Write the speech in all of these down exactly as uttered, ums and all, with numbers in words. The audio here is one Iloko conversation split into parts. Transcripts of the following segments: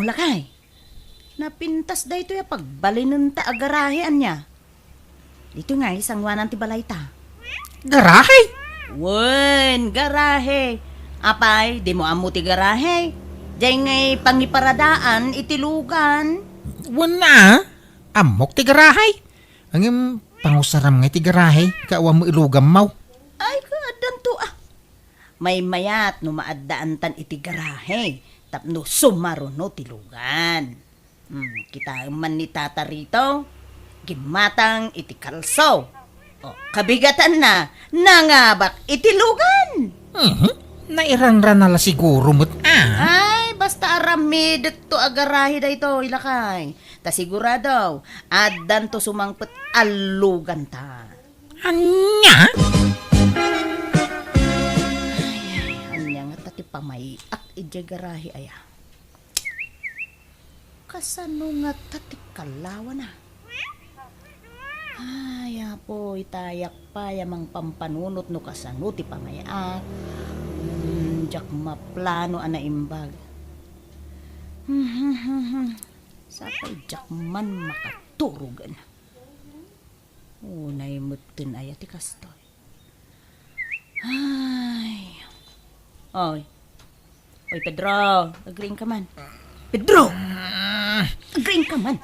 Lakay, napintas daytoy a pagbalinenta a garahe ania? Ditoy ngay sangoanan ti balayta. Garahe? Wen, garahe. Apay, dimo ammo ti garahe? Diay ngay pangiparadaan iti lugan. Wen a, ammok ti garahe. Ngem pangusaram ngay ti garahe, ket awan met ilugammo. Ay, kaaddanto a. Maymayat no maaddaantan iti garahe tapno sumaruno ti lugan. Hmm, kitaem man ni Tata Rito, gimmatang iti kalso. O, kabigatanna, nangabak iti lugan. Mhm. Nairanrana la siguro met a. Ay, basta aramidekto a garahe daytoy, lakay. Ta sigurado, addanto sumangpet a luganta. Ania? Ay, ay, ania ngata ti pamay-ak idiay garahe aya? Kasano ngata ti kalawana? Ay, Apo, itayak pay a mangpampanunot no kasano ti pamay-ak. Hmm, diak maplano a naimbag. Sapay diak man makaturogen. Unay metten aya ti kastoy. Ay. Oy. Oy, Pedro, agriingka man. Pedro! Agriingka man.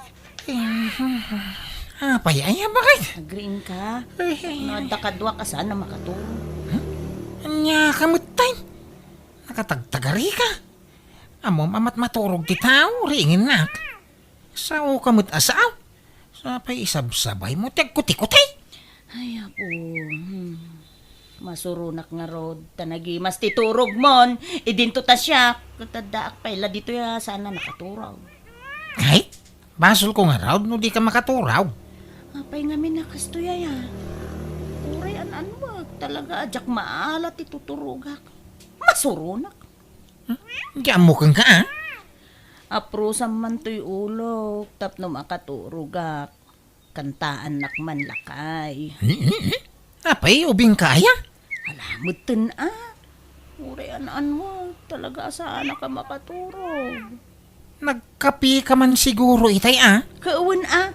Apay aya, bakit? Agriingka. Ay, ay, no ay. Adda kaduak a saan a makaturo. Ania ka met tay? Nakatagtagari ka. Ammom a matmaturog ti tao, riingennak. Sao ka met a sao. Sapay isabsabay mo ti agkuti-kuti. Ay, Apo. Hmm. Masuronak ngarud, ta nagimas ti turogmon. Idinto ta siak, ket addaak pay la ditoy a saan a nakaturog. Ay, basolko ngarud no di ka makaturog. Apay ngamin a kastoy aya? Uray an-anwag, talaga a diak maala ti tuturogak. Masuronak. Hmm? Di ammo kenka, a? Aprusam man toy ulok tapno makaturogak. Kantaannak man lakay. Hmm, hmm, hmm. Apay, ubingka aya? Ala, metten a. Uray an-anwag, talaga a saanak a makaturog. Nagkapika man siguro itay, a? Kawen a.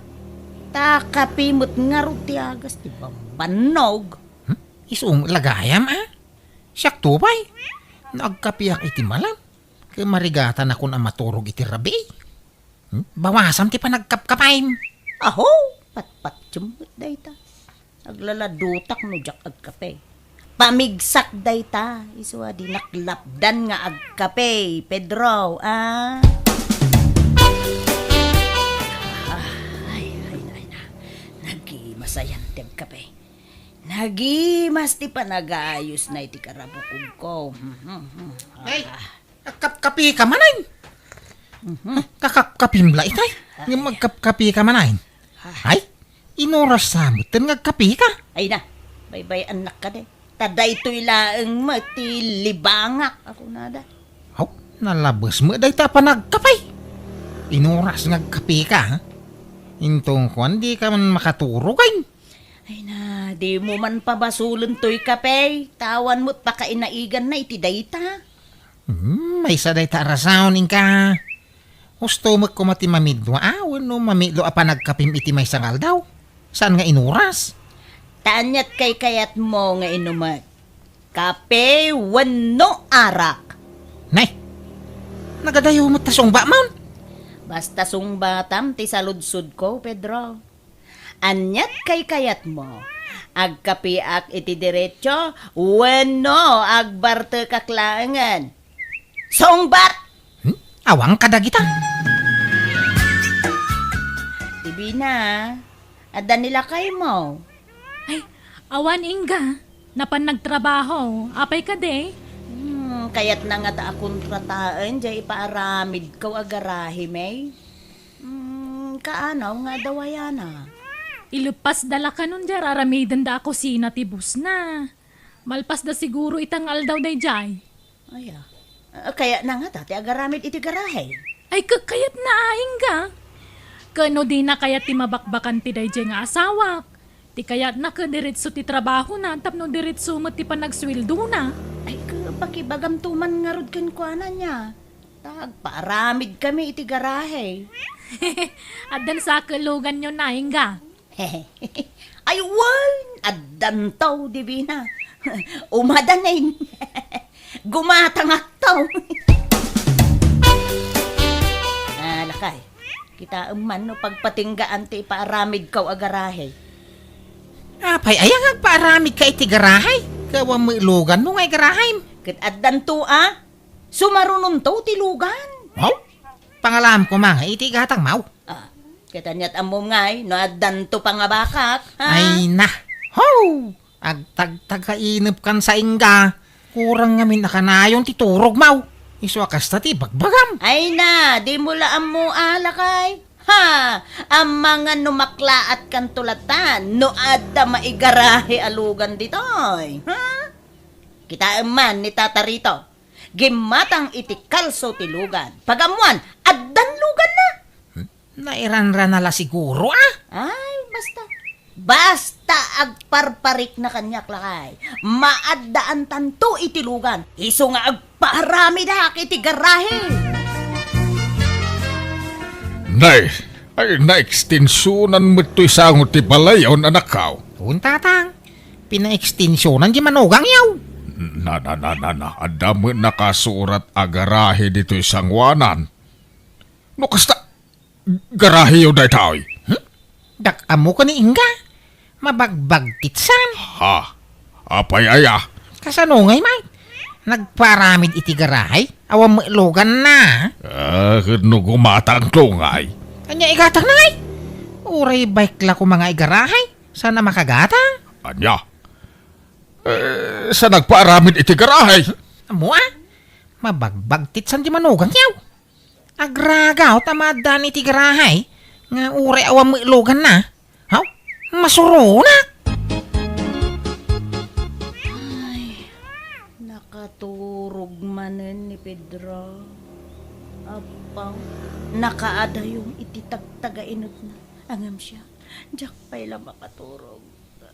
Ta kape met ngarud ti agas ti bambannog. Hmm? Isu met la gayam, a? Siakto pay. No agkapiak iti malam, ket marigatanakon a maturog iti rabii. Hmm? Bawasam ti panagkapkapim. Aho, patpatiem met dayta. Aglaladutak no diak agkape. Pamigsak dayta, isu a dinak lapdan nga agkape, Pedro, a? Ah, ay, ay, ay na. Nagimasayan ti agkape. Nagimas ti panagayosna iti karabukogko. Hmm, hmm, hmm. Hey! Ah. Agkapkapika manen. Mhm. Kakapkapim la itay. Ay. Ngem agkapkapika manen. Ay. Ay, inuras sa metten nga agkapika. Ay na, baybay-annak kadi. Ta daytoy laeng met ti libangak a kunada. Aw, nalabes met dayta a panagkape. Inuras nga agkapika, ha? Inton kuan, di ka man makaturog, ay. Ay na, dimo man pabasolen toy kape, ta awan met pakainaiganna iti dayta. Hmm, maysa dayta a rason, inka. Husto met koma ti mamidua, a, wenno mamidlo a panagkapim iti maysa nga aldaw. Saan nga inuras? Ta aniat kaykayatmo nga inumek? Kape wenno arak? Nay, nagadayo met ta sungbamon. Basta sungbatam ti saludsodko, Pedro. Aniat kaykayatmo? Agkapiak iti diretso wenno agbartekak laengen? Sungbat! Hmm? Awan kadagita. Ibina, adda ni lakaymo? Ay, awan, ingga. Napan nagtrabaho. Apay kadi? Hmm, kayatna ngata a kontrataen diay ipaaramidko a garahe, May. Hmm, kaano nga adda wayana? Ileppasda la kanon diay ar-aramidenda a kusina ti bossna. Malpasda siguro ita nga aldaw daydiay. Aya. Ah, kayatna ngata ti agaramid iti garahe? Ay, ka-, kayatna a, ingga. Ken no dina kayat ti mabakbakan ti daydiay nga asawak, ti kayatna ket diretso ti trabahona tapno diretso met ti panagsueldona. Ay, ka-, pakibagamto man ngarud kenkuana nia. Ta agpaaramidkami iti garahe. Addan sa keluganyo na, ingga? Ay, wen, addanto, Divina. Umadanin. Gumatangakto. Ah, lakay. Kitaem man no pagpatinggaan ti ipaaramidko a garahe. Apay, aya nga agpaaramidka iti garahe? Awan met luganmo nga igarahem. Ket addanto a, sumarunonto ti lugan. Wow! Pangalaam koma nga iti gatangmo. Ah, ket aniat ammom ngay, no addanto pangabakak, ha? Ay na! Ho! Agtagtagainepkan sa ingga. Kurang ngamin a kanayon ti turogmo. Isu a kasta ti ibagbagam. Ay na, dimo la ammo a, lakay. Ha! Amangan no maklaatkanto latan no adda maigarahe a lugan ditoy. Ha? Kitaem man ni Tata Rito. Gimmatang iti kalso ti lugan. Pag-ammoan, addan luganna. Hmm? Nairanrana la siguro, ah? Ay, basta. Basta agparparikna kaniak, lakay. Maaddaantanto iti lugan. Isu nga agpaaramidak iti garahe. Nay, ay, naekstensionan met toy sango ti balayon, anakko. Wen, tatang. Pinaekstensionan ti manugangyo. Na, na, na, na, na. Adda met nakasurat a garahe ditoy sangoanan. No kasta, garaheyo daytoy. Hmm? Dak ammo ken ni ingga. Mabagbagtitsan. Ha? Apay aya? Kasano ngay, Mike? Nagparamid iti garahe? Awan met luganna. Ah, ket no gumatangto ngay. Ania igatangna ngay? Uray bike la koma nga igarahe. Saan a makagatang? Ania? Eh, sa nagpaaramid iti garahe? Ammo a? Mabagbagtitsan ti manugangyo. Agragaw ta maaddaan iti garahe nga uray awan met luganna. Haw? Masuronak! Ay, nakaturog manen ni Pedro. Appaw, nakaadayon iti tagtagainepna. Ngem siak, diak pay la makaturog.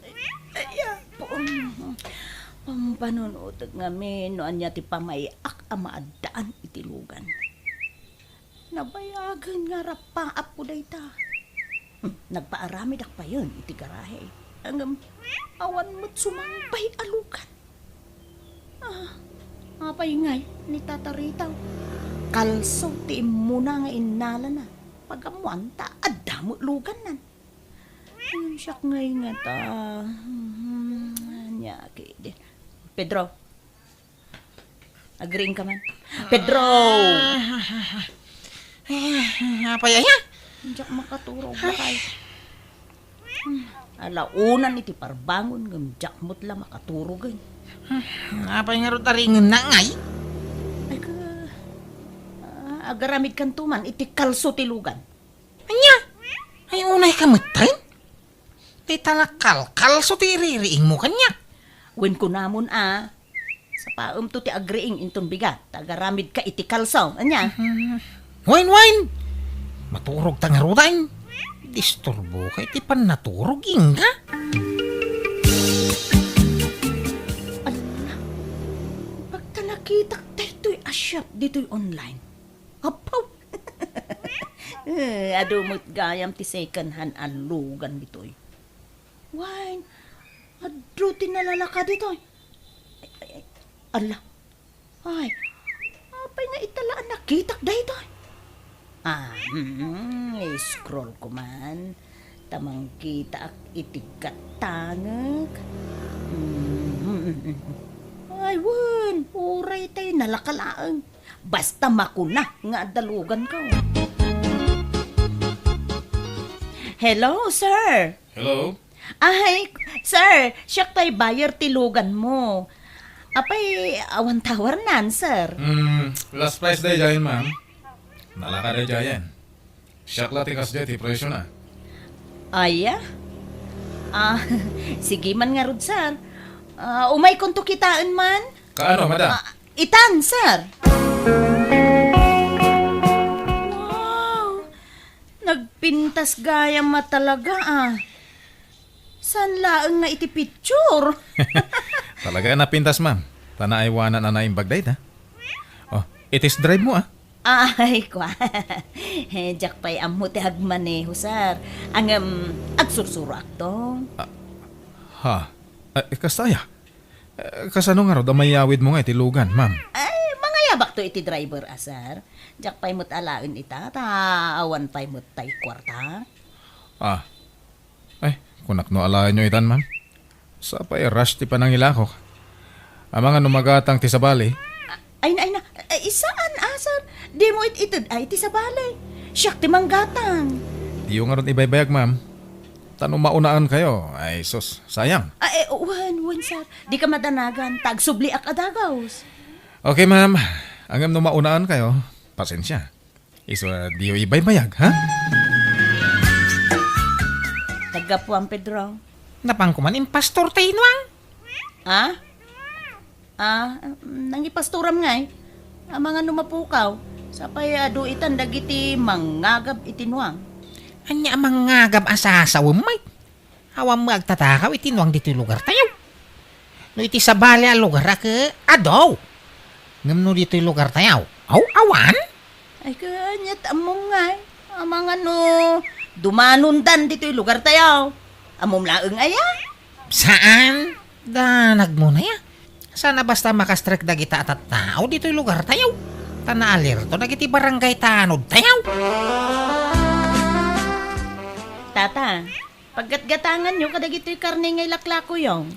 Ay, ay, apo. Pampanunotek ngamin no ania ti pamay-ak a maaddaan iti lugan. Nabayagen nga rappaapko dayta. Hmm, nagpaaramidak payen iti garahe. Ngem awan met sumangbay a lugan. Ah, apay ngay ni Tata Rito? Kalso ti immuna nga innalana. Pag-ammoan ta adda met lugannan. Ngem siak ngay ngata, hmm, ania ketdi. Pedro, agriingka man. Pedro! Ah, apay aya? Diak makaturog, lakay. Hmm, alaonan iti parbangon ngem diak met la makaturogen. Hmm, apay ngarud a ringenna ngay? Ay, ka, ah, agaramidkanto man iti kalso ti lugan. Ania? Ay, unayka metten? Ti talakalkalso ti iririingmo kaniak. Wen kunamon a, sapaemto ti agriing inton bigat, ta agaramidka iti kalso. Ania? Mhm. Wen, wen! Maturogta ngaruden. Disturboka iti pannaturog, ingga. Ala, pagta nakitak daytoy a shop ditoy online. Apaw! Eh, adu met gayam ti second hand a lugan ditoy. Wen, adu ti nalalaka ditoy. Ay, ay, ay. Ala. Ay, apay nga ita la a nakitak daytoy? Ah, hmm, scroll ko man. Ta mangkitaak iti gattangek. Hmm. Ay, wen, uray tay nalaka laeng. Basta makuna nga adda luganko. Hello, sir. Hello? Ay, sir, siak pay buyer ti luganmo. Apay, awan tawarnan, sir? Mm, last price daydiayen, ma'am. Nalaka daydiayen. Siak la ti kasdiay ti presyona. Aya? Ah, sige man ngarud, sir. Ah, umaykonto kitaen man? Kaano, madam? Ah, itan, sir. Wow! Nagpintas gayam a talaga, ah. Saan laeng nga iti picture? Talaga a napintas, ma'am. Ta naaywanan a naimbag dayta. Oh, i-test drive mo, ah. Ay, kwa. Diak pay ammo ti agmaneho, sir. Ngem, agsursuroakto. Ah, ha? Eh, kasta aya? Eh, kasano ngarud a mayawidmo nga iti lugan, ma'am? Ay, mangayabakto iti driver a, sir. Diak pay met alaen ita, ta awan pay met tay kuarta. Ah. Ay, kunak no alaenyo itan, ma'am. Sapay rush ti panangilakok. Amangan no magatang ti sabali. Ay na, ay na. Ay, saan a, sir? Dimo it-ited ay ti sabali. Siak ti manggatang. Diyo ngarud ibaybayag, ma'am. Ta no maunaankayo, ay sus, sayang. Ah, eh, wen, wen, sir. Dika madanagan, ta agsubliak a dagus. Okay, ma'am. Ngem no maunaankayo, pasensia. Isu a diyo ibaybayag, ha? Naggapuam, Pedro. Napanko man impastor ti Nuang. Ha? Ah, nangipastoram ngay? Amangan no mapukaw. Sapay adu itan dagiti mangngagab iti Nuang. Ania a mangngagab a sasawem, Mike? Awan met agtatakaw iti Nuang ditoy lugartayo. No iti sabali a lugar a ke, adu. Ngem no ditoy lugartayo, aw, awan? Ay, kaniat ammom ngay. Amangan no dumanondan ditoy lugartayo. Ammom laeng aya? Saan? Danagmo na ya. Saan a basta makastrek dagita a tattao ditoy lugartayo. Ta naalerto dagiti barangay tanodtayo. Tata, paggatgatanganyo kadagitoy karne nga ilaklakoyo.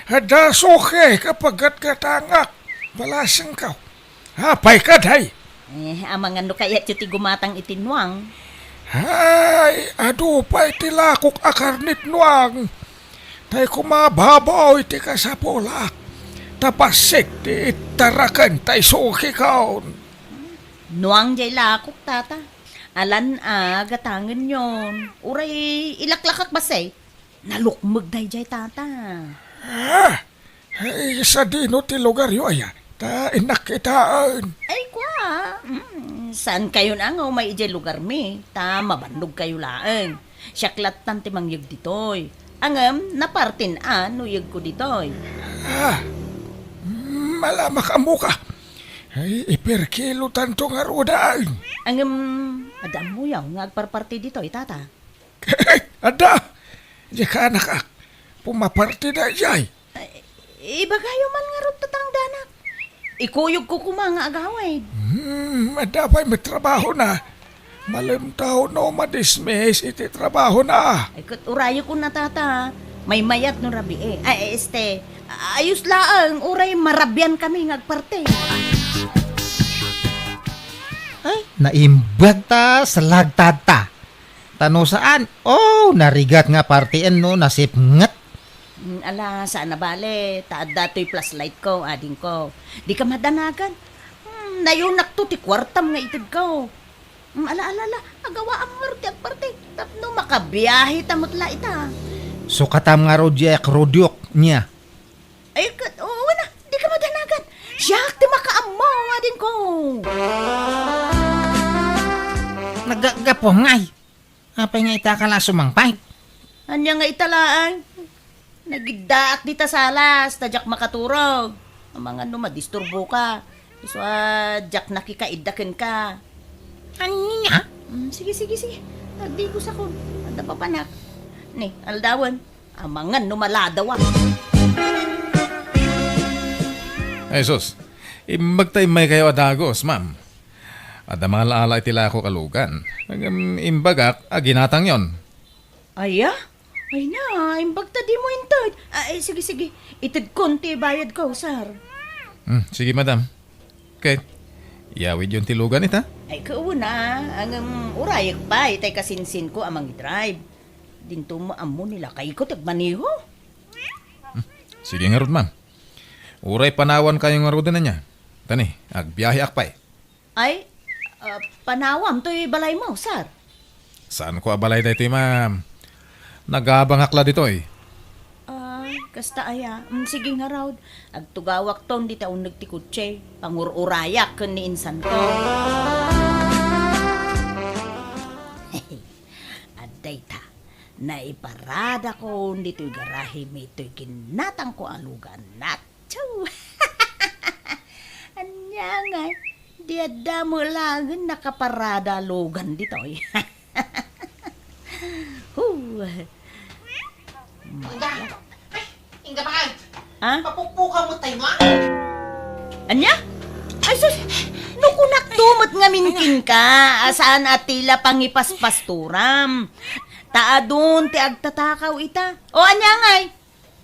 Adda suke ka paggatgatangak. Balasengko. Apay kadi? Eh, amangan no kayatyo ti gumatang iti Nuang. Ay, adu pay ti lakok a karne ti Nuang. Tay kumababaw iti kasapulak. Ta bassit ti ittaraken tay sukikon. Nuang jay lakok, tata. Alan a gatangenyon. Uray ilaklakak bassit. Nalukmeg dayjay, tata. Ah! Ay, sadino ti lugaryo aya? Ta innak kitaen. Ay, kwa. Mm, saankayon a nga umay idiay lugarmi, ta mabannogkayo laeng. Siak lattan ti mangyeg ditoy. Ngem, napartin a no yegko ditoy. Ah, malamak ammoka. Ay, iperkilotanto ngaruden. Ngem, adda ammoyo nga agparparti ditoy, tata? Adda! Diay kaanakak, pumaparti daydiay. Ay, ibagayo man ngarud ta tangdanak. Ikuyogko koma nga agawid. Hmm, adda pay met trabahona. Malem ta no madismiss iti trabahona. Ay, ket urayekon a, tata. Maymayat no rabii. Ay, este, ayos laeng, uray marabiankami nga agparti. Ay, naimbag ta, salagtad ta. Ta no saan, oh, narigat nga partien no nasipnget. Mm, ala, saan a bale, ta adda toy flashlight ko, adingko. Dika madanagan. Hmm, nayonakto ti kuartam nga itedko. Hmm, ala, ala, ala, agawaam ngarud ti agparti. Tapno makabiahe ta met la ita. Sukatam ngarud diay akrodiok niya. Ay, ket, oo na, dika madanagan. Siak ti makaammo, adingko. Naggapuam ngay. Apay nga ita ka la sumangpet? Ania nga ita laeng? Nagiddaak dita salas, ta diak makaturog. Amangan no madisturboka. Isu a diak nakikaidda kenka. Ania? Mm, sige, sige, sige. Agdigosakon. Adda papanak. Ni, aldawen. Amangan no maladawa. Ay, sus. Imbag ta immaykayo a dagus, ma'am. Adda mangaala-ala iti lakok a lugan. Ngem imbagak a ginatangyon. Aya? Ay na, imbag ta dimo inted. Ay, sige, sige. Itedkon ti bayadko, sir. Hmm, sige, madam. Ket, iyawidyon ti lugan ita? Ay, kauna, ngem urayek pay tay kasinsinko a mangidrive. Dinto mo ammo ni lakayko ti agmaneho. Hmm, sige ngarud, ma'am. Uray panawankayo ngaruden ania. Tani, agbiaheak pay. Ay, ah, panawam toy balaymo, sir? Saanko a balay daytoy, ma'am. Nagabangak la ditoy. Ah, kasta aya. Mm, sige ngarud. Agtugawakton dita uneg ti kotse. Pangur-urayak ken ni insanko. Adda ita. Naiparadakon ditoy garahemi toy ginatangko a lugan. Nat- Chow! Ania ngay? Di adda met laengen nakaparada a lugan ditoy. Huh. Inda. Ay, inda bakay. Ha? Papukpukaw mo tayo, ha? Ania? Ay, sus! No kunakto met ngamin kenka, a saan a ti la pangipaspasturam. Ta adun ti agtatakaw ita. O, ania ngay?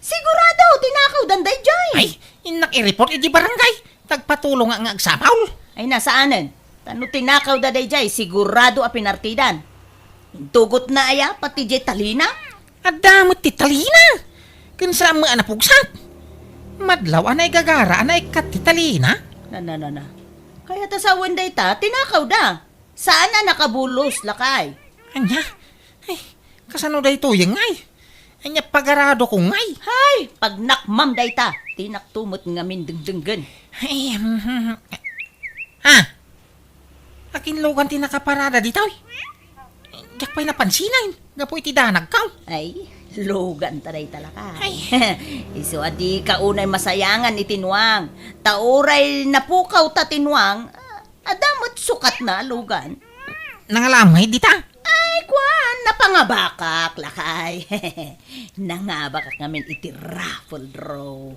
Sigurado, tinakawdan daydiay. Ay, innak i-report iti barangay. Tagpatulong nga, nga agsapaul. Ay, nasaanen. Ta no tinakawda daydiay, sigurado a pinartidan. Intugotna aya, pati diay talina? Adda met ti talina. Ken saan met a napugsat. Madlaw a naigagara a naikkat ti talina. Na, na, na, na. Kayat a sawen dayta, tinakawda. Saan a nakabulos, lakay. Ania? Ay, kasano daytoy ngay? Ania pagaradok ngay? Hay, pagnakmam dayta. Tinakto met ngamin dengdenggen. Ay, mhm. Ah! Akin lugan ti nakaparada ditoy? Diak pay napansinan. Gapu iti danagkaw. Ay, lugan ta dayta, lakay. Ay. Isu a dika unay masayangan iti nuang. Ta uray napukawta ti nuang, ah, adda met sukatna a lugan. Nangalam ngay dita? Ay, kuan, napangabakak, lakay. Nangabakak ngamin iti raffle draw.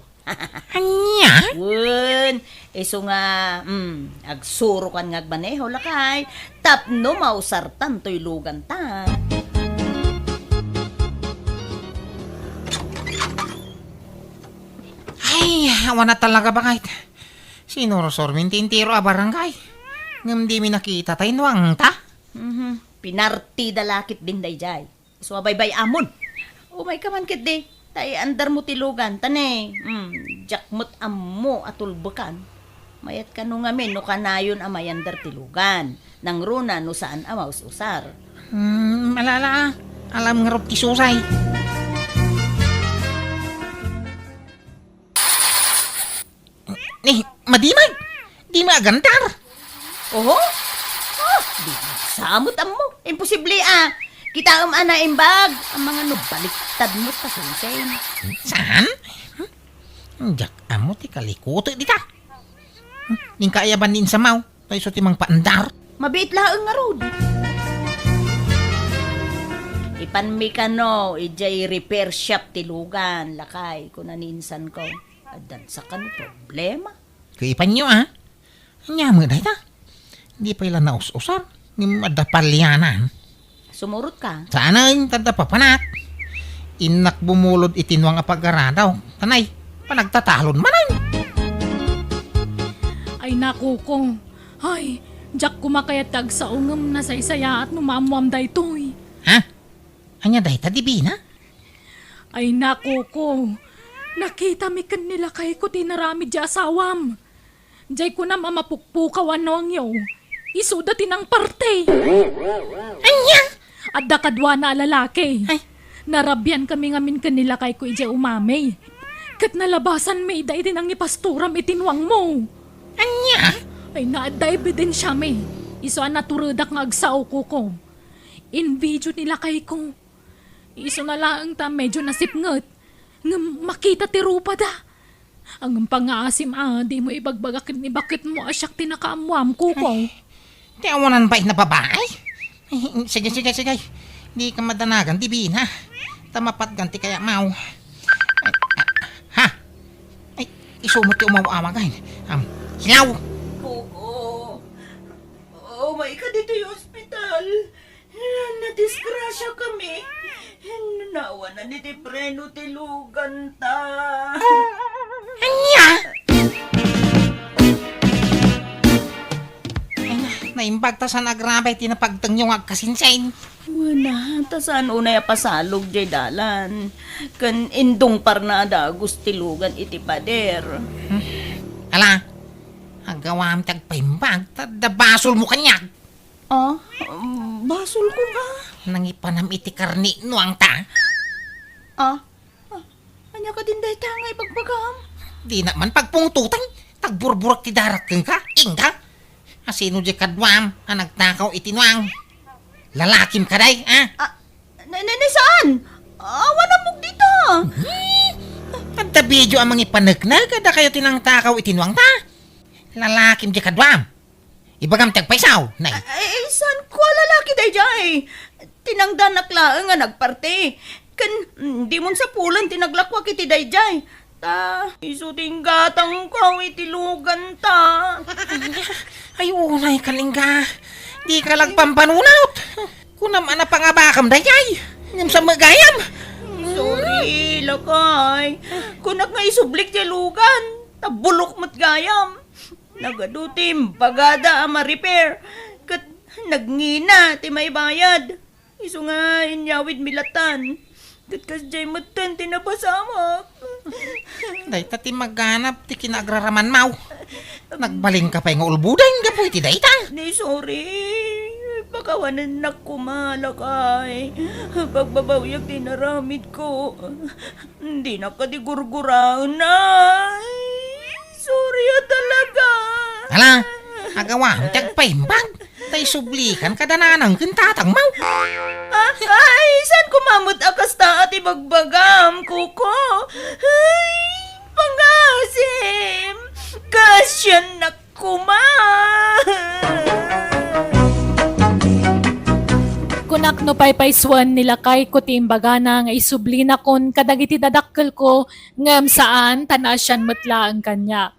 Ania? Wen, isu nga, mm, agsurokan nga agmaneho, lakay, tapno mausartan toy luganta. Ay, awan a talaga, bakay. Sinursor mi ti entero a barangay. Ngem dimi nakita tay nuangta. Mhm. Pinartida la ketdin daydiay. Isu a baybay-amon. Umayka man ketdi, ta iandarmo ti lugan, ta ne, mm, diak met ammo a tulbekan. Mayat kano ngamin no kanayon a mayandar ti lugan. Nangruna no saan a maus-usar. Hmm, ala, ala, alam ngarud ti susay. Ni, madimag! Dimi agandar! Oho? Oh, di sa met ammo. Imposible a. Kitaem a naimbag. Amangan no baliktad met ta, Sensei. Saan? Hmm? Diak ammo ti kalikutek dita. Hmm? Ning kaayaban ni insamaw. Ta isu ti mangpaandar. Mabiit laeng ngarud. Ipanmi kano, idiay repair shop ti lugan, lakay, kuna ni insan ko. Addan sa kano problema. Kaipanyo, a? Ania met dayta? Di pay la naus-usar. Ngem adda palianan. Sumurotka. Saanen, ta adda papanak. Innak bumulod iti nuang a pag-aradaw. Tanay, panagtatalon manen. Ay, nakuko. Ay, diak koma kayat ti agsao ngem nasaysayaat no maammoam daytoy. Ha? Ania dayta, Divina? Ay, nakuko. Nakitami ken ni lakayko ti inaramid ti asawam. Jay kunam a mapukpukaw a nuangyo. Isuda ti nangparti. Ania? Adda kaduana a lalaki. Ay. Narabiankami ngamin ken ni lakayko idiay umami. Ket nalabasanmi ida iti nangipasturam iti nuangmo. Ania? Ay, adda ebidensiami. Isu a naturedak nga agsao, kuko. Invideo ni lakayko. Isuna laeng ta medyo nasipnget. Ngem makita ti rupada. Ngem pangngaasim a dimo ibagbaga ken ni baketmo a siak ti nakaammoam, kuko. Ay, ti awanan pay a babai? Ay, sige, sige, sige. Dika madanagan, Divina. Ta mapatgan ti kayamaw. Ay, ha? Ay, isu met ti umaw-awag, ay. Am, hilaw! Kuko. Umayka ditoy ospital. Nadisgrasiakami. Nawanan iti preno ti luganta. Ania? Ay na, naimbag ta saan a grabe ti napagtengyo nga agkasinsin. Wen a, ta saan unay a pasalog jay dalan. Ken indungparna a dagus ti lugan iti pader. Hmm. Ala, aggawam ti agpaimbag, ta adda basolmo kaniak. Ah, basolko nga. Nangipanam iti karni nuangta. Ah, ah, ania kadin dayta nga ibagbagam? Dina man pagpungtotan, ta agburburak ti darak kenka, inka. Asino di kaduam a nagtakaw iti nuang? Lalakim kadi, ah? Ah, ne, ne, ne, saan? Awan ammok dita. Hmm? Adda video a mangipaneknek, adda kayo ti nangtakaw iti nuangta. Lalakim di kaduam. Ibagam ti agpaysaw, nay. Ay, ay, saan ko a lalaki daydiay? Tinangdanak laeng nga nagparti. Ken, mm, dimon sapulen ti naglakuak iti daydiay. Ta, isu ti inggatangko iti luganta. Ay, unay ka, Lingga. Di ka lagpampanunot. Kunam a napangabakam daydiay. Ngem sa magayam. Sorry, lakay. Kunak nga isublik ti lugan. Ta bulok met gayam. Nagadu ti imbagada a ma-repair. Ket nagngina ti maibayad. Isu nga inyawidmi latan. Ket kasdiay metten ti napasamak. Dayta ti maganap ti kinaagraramanmaw. Nagbalinka pay nga ulboden gapu iti dayta. Ni, sorry. Pakawanennak koma, lakay. Pagbabawiak ti inaramidko. Dinak kadi gurguraen, ay. Sorry a talaga. Ala, agawam ti agpaimbag. Ta isublikan kada nanang ken tatangmo. Ah, ay, saan koma met a kasta a ti bagbagam, Kuko? Ay, pangasim! Kasiannak koma! Kunak no paypaysuan ni lakayko ti imbagana nga isublinakon kadagiti dadakkelko, ngem saan, ta naasian met laeng kaniak.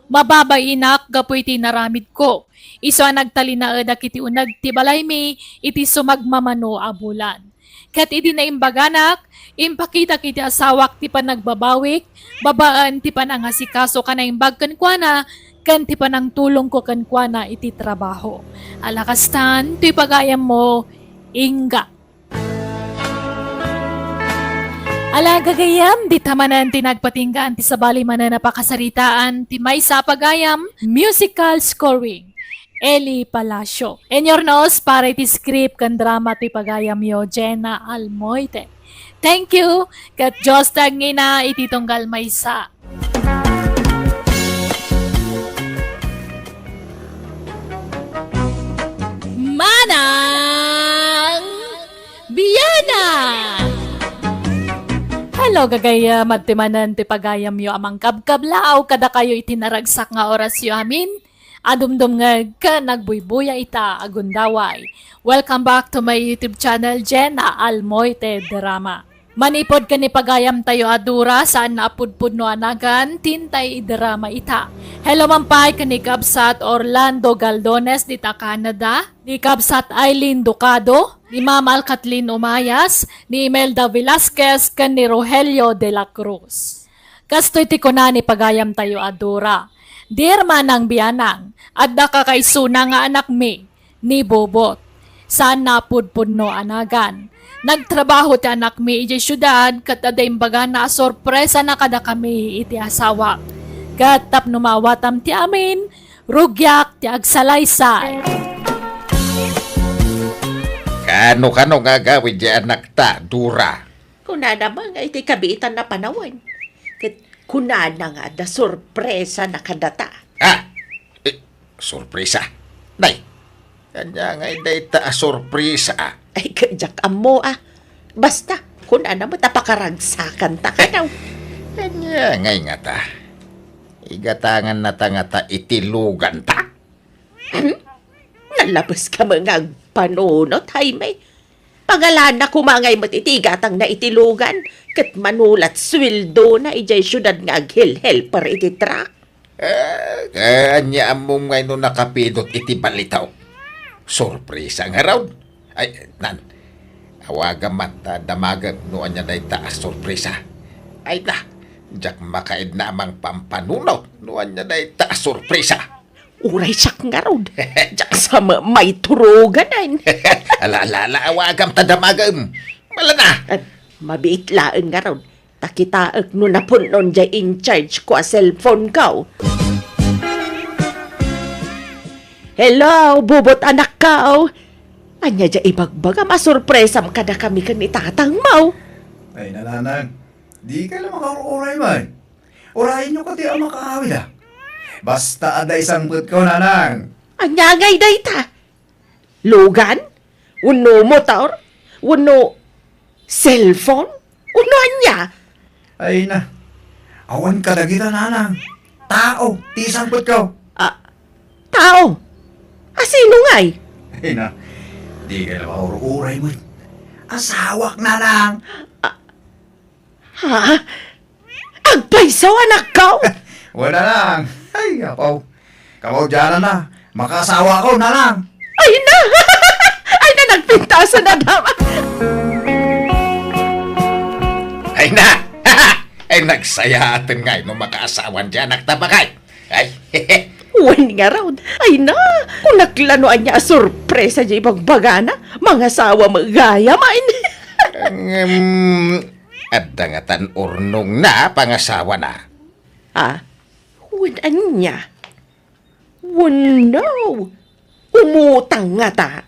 Mababainak gapu iti inaramidko. Isu a nagtalinaedak iti uneg ti balaymi iti sumagmamano a bulan. Ket idi naimbaganak, impakitak iti asawak ti panagbabawik babaen ti panangasikaso a naimbag kenkuana ken ti panangtulongko kenkuana iti trabaho. Ala kastan, toy pagayammo, ingga. Ala gagayam, dita manen ti nagpatinggaan ti sabali manen a pakasaritaan ti maysa a pagayam, musical scoring, Eli Palacio. Inurnos para iti script ken drama ti pagayamyo, Jenna Almoite. Thank you, ket Dios ti agngina iti tunggal maysa. Manang Biana! Hello, gagayam, adtoy manen ti pagayamyo a mangkabkablaaw kadakayo iti naragsak nga orasyo amin. Adumdumngeg ken agbuybuya ita a gundaway. Welcome back to my YouTube channel, Jenna Almoite Drama. Manipud ken ni pagayamtayo a Dora, saan a pudpudno a nagan, ti intay idrama ita. Hello man pay ken ni Kabsat Orlando Galdones dita Canada, ni Kabsat Aileen Ducado, ni Ma'am Al Kathleen Umayas, ni Imelda Velasquez, ken ni Rogelio de la Cruz. Kastoy ti kuna ni pagayamtayo a Dora, "Dear Manang Bianang, adda kakaisuna nga anakmi, ni Bobot. Saanna a pudpudno a nagan. Nagtrabaho ti anakmi idiay siudad ket adda imbagana a sorpresana kadakami iti asawak. Ket tapno maawatam ti amin, rugiak ti agsalaysay." Kano-kano nga agawid diay anakta, Dora? Kunana man nga iti kabiitan a panawen. Ket kunana nga adda sorpresana kadata. Ah! Eh, sorpresa? Nay, ania ngay dayta a sorpresa, a? Ay, ket diak ammo, a. Basta, kunana met a pakaragsakanta kano. Ania ngay ngata? Igatangannata ngata iti luganta? Hmm? Nalabeska met nga agpanunot, Jaime. Pangalana koma ngay met iti igatangna iti lugan, ket mano la ti sueldona idiay siudad nga aghelhelper iti truck. Eh, eh, ania ammom ngay no nakapidot iti balitaw? Sorpresa ngarud. Ay, nan, awagam man ta damagem no ania dayta a sorpresa. Ay na, diak makaidna a mangpampanunot no ania dayta a sorpresa. Uray siak ngarud, diak sa ma-, maituruganan. Ala, ala, ala, awagam ta damagem. Malana. Eh, mabiit laeng ngarud. Ta kitaek no napun-on diay in charge ko a cellphone ko. Hello, Bobot anak ko. Ania diay ibagbagam a sorpresam kadakami ken ni tatangmo? Ay, nanang, di ka la makaur-uray man. Urayenyo kadi a makaawid, a. Basta adda isangpetko, nanang. Ania ngay dayta? Lugan? Wenno motor? Wenno cellphone? Wenno ania? Ay na. Awan kadagita, nanang. Tao ti isangpetko. Ah, tao? Sino ngay? Ay na, di ka na maur-uray mo. Asawak na lang. Ha? Agpayso, anakko? Wala lang. Ay, apaw. Kamaudianan na. Makaasawa ko na lang. Ay na! Ay na, nagpintasan na daw. Ay na! Ay, nagsayaaten ngay no makaasawan ti anakta, bakay. Ay, wen ngarud. Ay na, kunak la no ania a sorpresa ti ibagbagana. Mangasawa met gayam, ay. Ngem, adda ngatan urnongna a pangasawana. Ah, wen ania? Wen no, umutang ngata.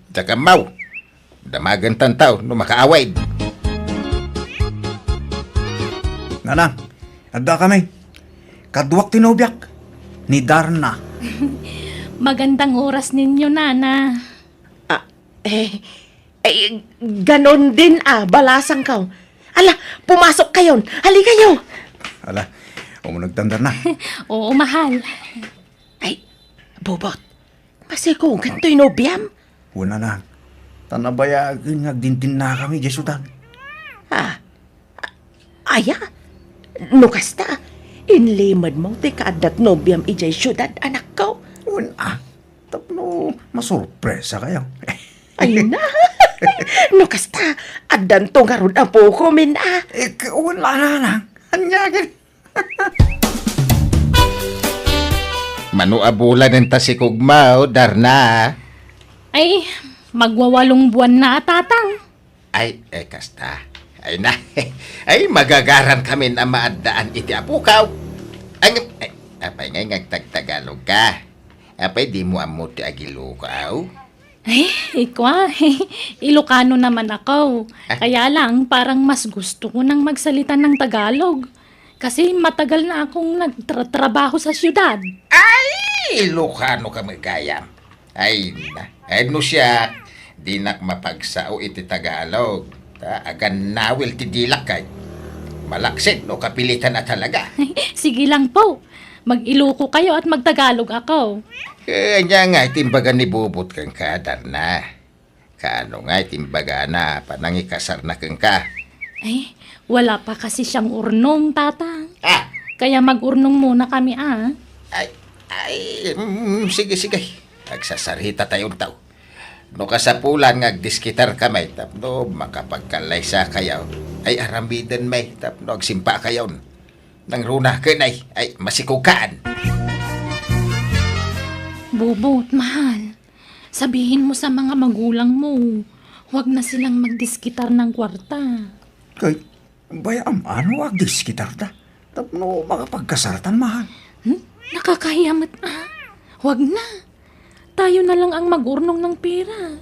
Diak ammo. Damagentan taw no makaawid. Nanang, adda kami. Kaduak ti nobiak, ni Darna. Magandang oras ninyo, Nana. Ah, eh, eh, ganon din, ah, balasangko. Ala, pumasok kayon. Halikayo. Ala, umunegtan, Darna. Oo, mahal. Ay, Bobot, masikogan toy nobiam? Wen, Nanang. Ta nabayagen nga agdintinnakami idiay siudad. Ah, aya? No kasta, inlimedmo ti kaaddat nobiam idiay siudad, anakko? Wen, ah. Tapno masorpresa kayo. Ay na. No kasta, addanto ngarud a pukomin, ah. Eh, k-, wen, Nanang. Ania ket? Mano a bulan enta sikogmo, Darna? Ay, magwawalong buwan na a, Tatang. Ay, eh, kasta. Ay na. Ay, magagaran kamin a maaddaan iti apokaw. Ang, ay, apay ngay nga agtagtagalog ka? Apay dimo ammo ti agilokaw? Ay, ikwa, Ilocano naman ako. Ah? Kaya lang, parang mas gusto ko nang magsalita ng Tagalog. Kasi matagal na akong nagtratrabaho sa siyudad. Ay, Ilocano ka met gayam. Ay, na. Ay, no siak, dinak mapagsao iti Tagalog. Ta, agannawil ti dilak kay. Malaksid no kapilitan a talaga. Sige lang po. Mag-Iloco kayo at magtagalog ako. Eh, ania nga iti imbaga ni Bobot kenka, Darna? Kaano nga iti imbagana a panangikasarna kenka? Ay, wala pa kasi siyang urnong, Tatang. Ah! Kaya mag-urnong muna kami, ah. Ay, ay, mm, sige, sige. Agsasarita tayo, taw. No kasapulan nga agdiskitar kami, tapno makapagkallaysa kayo, ay aramiden may, tapno agsimpa kayon. Nangruna ken ay, ay, masikog kaan. Bobot, mahal. Sabihin mo sa mga magulang mo, huwag na silang magdiskitar ng kwarta. Kay, bay-am, ano agdiskitar ta? Tapno makapagkasartan, mahal. Hmm? Nakakahiya met, ah. Huwag na. Tayo na lang ang mag-urnong ng pera.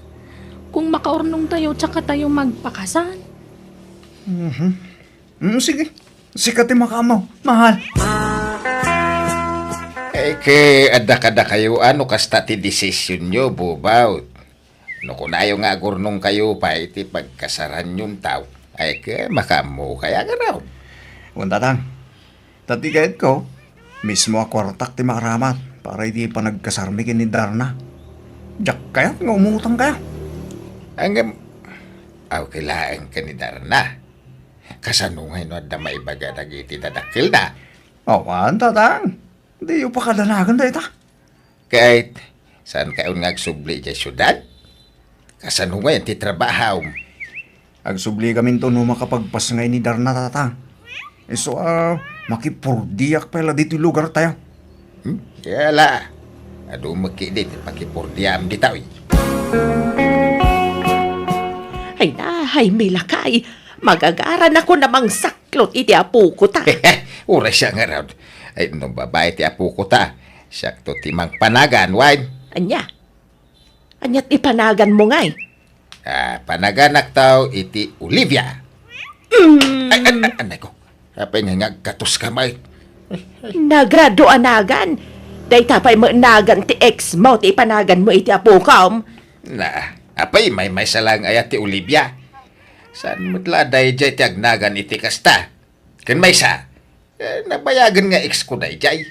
Kung makaurnong tayo, tsaka tayo magpakasal. Mhm. Mm, sige. Sika ti makaammo, mahal. Eh, ke, adda kadakayo, ano kasta ti desisyonyo, Bobot? No kunayo nga agurnong kayo pay iti pagkasaranyon taw, ay ke, makaammo kaya garud? Wen, Tatang. Ta ti kayatko, mismo a kuartak ti maaramat para iti panagkasarmi ken ni Darna. Diak kayat nga umutang kayo. Ngem, aw, kailaen ken ni Darna. Kasano ngay no adda maibaga dagiti dadakkelna? Awan, Tatang. Diyo pakadanagan dayta. Ket, saan kayon nga agsubli idiay siudad? Kasano ngay ti trabahom? Agsubli kaminto no makapagpas ngay ni Darna, Tatang. Isu a makipurdiak pay la ditoy lugar tayo. Hmm? Kaya la, adu met ketdi ti pakipurdiam ditoy. Ay na, ay milakay. Magagaran ako na mangsaklot iti apoko ta. Uray siya ngarud. Ay, no babae ti apoko ta, siakto ti mangpanagan, wen? Ania? Ania ti panagan mo ngay? Ah, panaganak taw iti Olivia. Mm. Ay, ay, ay, anay ko. Apay nga nga agkatos ka, may? Nagrado a nagan. Dayta pay met nagan ti ex mo ti ipanagan mo iti apokom. Na, apay may may salang ayat ti Olivia? Saan met la dayjay ti agnagan iti kasta? Ken maysa, eh, nabayagen nga ex ko dayjay.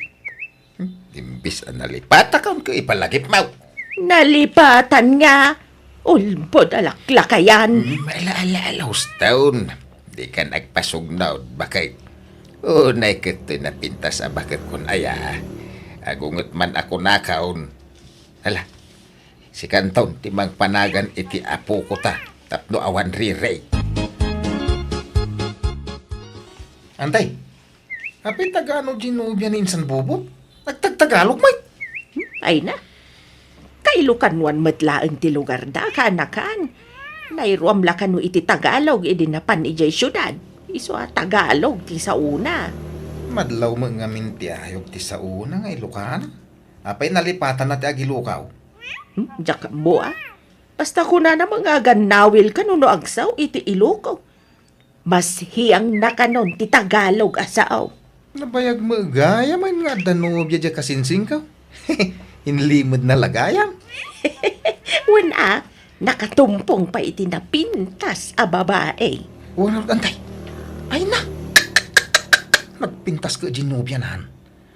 Hmm, imbis a nalipatakon ko ipalagip mo. Nalipatan nga. Ulbod a laklakayan. Mm, ala, ala, ala, uston. Dikan agpasugnod, baket. Unay ket toy napintas a baket kun aya. Agunget man a kunakon. Ala, sikanton ti mangpanagan iti apokota tapno awan riri. Antay, apay taga-ano ti nobia ni insan Bobo? Nagtagtagalog met. Hmm, ay na. Kailokanuan met laeng ti lugarda, kaanakan. Nairuam la kano iti Tagalog idi napan idiay siudad. Isu a Tagalog ti saona. Madlaw met ngamin ti ayog ti saona nga Ilokana. Apay nalipatanna ti agilokaw? Hmm, diak ammo a. Basta kunana met nga agannawil kano no agsaw iti Iloko. Mas hiangna kanon ti Tagalog a sao. Nabayag met gayam nga adda nobia diay kasinsinko. Inlimedna la gayam. Wen a, nakatumpong pay iti napintas a babae. Wen, antay. Ay na. Nagpintas ket diay nobianan.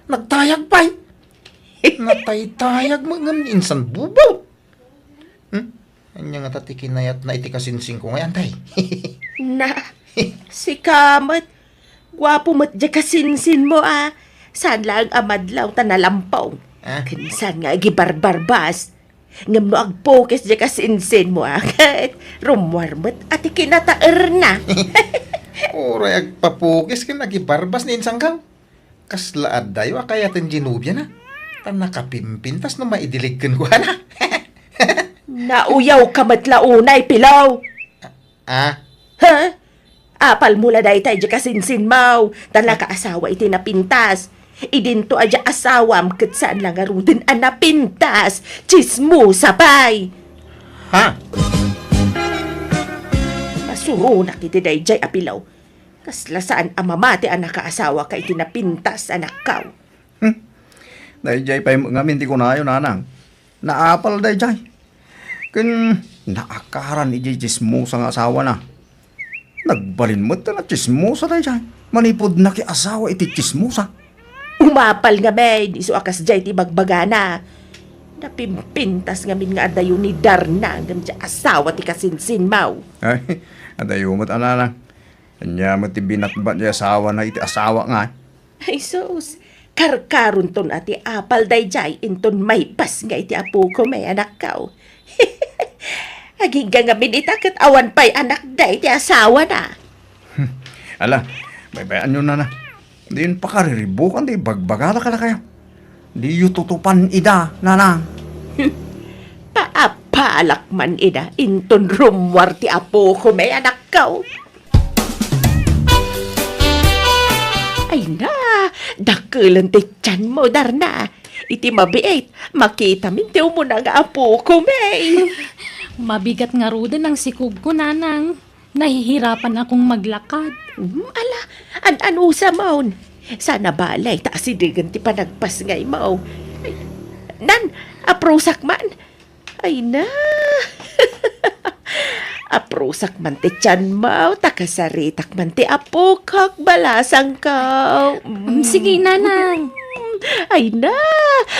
Nagtayag pay. Nataytayag met ngem ni insan Bobo. Hmm? Ania ngata ti kinayatna iti kasinsinko ngay, antay? Na, sika met. Guapo met diay kasinsinmo a. Saan laeng a madlaw ta nalampaw. Ah? Ken saan nga agibarbarbas. Ngem no agpukis diay kasinsinmo a, ket rummuar met a ti kinataerna. Uray agpapukis ken agibarbas ni insanko. Kasla addayo a kayaten diay nobiana. Ta nakapimpintas no maidilig kenkuana. Nauyawka met la unay, Pilaw. Ah? Ha? Apalmo la daytay diay kasinsinmo, ta nakaasawa iti napintas. Idinto a diay asawam ket saan la ngaruden a napintas. Tsismosa pay. Ha? Masuronak iti daydiay a Pilaw. Kasla saan a mamati a nakaasawaka iti napintas, anakko. Hmm. Daydiay pay met ngamin ti kunayo, nanang. Naapal daydiay. Ken naakaran idiay tsismosa nga asawana. Nagbalin met ta natsismosa daydiay. Manipud nakiasawa iti tsismosa. Umapal ngamin, isu a kasdiay ti bagbagana. Napimpintas ngamin nga adayo ni Darna ngem diay asawa ti kasinsinmo. Ay, adayo met a nanang. Ania met ti binatbat ti asawana iti asawa nga? Ay sus, karkaronton a ti apal daydiay inton maipas nga iti apoko met, anakko. Agingga ngamin ita ket awan pay anakda iti asawana. Hmm. Ala, baybay-anyo, nana. Diyon pakariribukan ti bagbagada kadakayo. Diyo tutupan ida, nana. Paapalak man ida inton rummuar ti apoko met, anakko. Ay na, dakelen ti tianmo, Darna. Iti mabiit, makitamin ti umuna nga apoko met. Mabigat ngaruden a sikogko, nanang. Nahihirapan akong maglakad. Hmm, ala, an-anusamon. Saan a balay ta asidegen ti panagpasngaymo. Ay, nan, aprusak man. Ay na. Aprusak man ti tianmo, ta kasaritak man ti apokok, balasangko. Mm. Mm, sige, nanang. Ay na,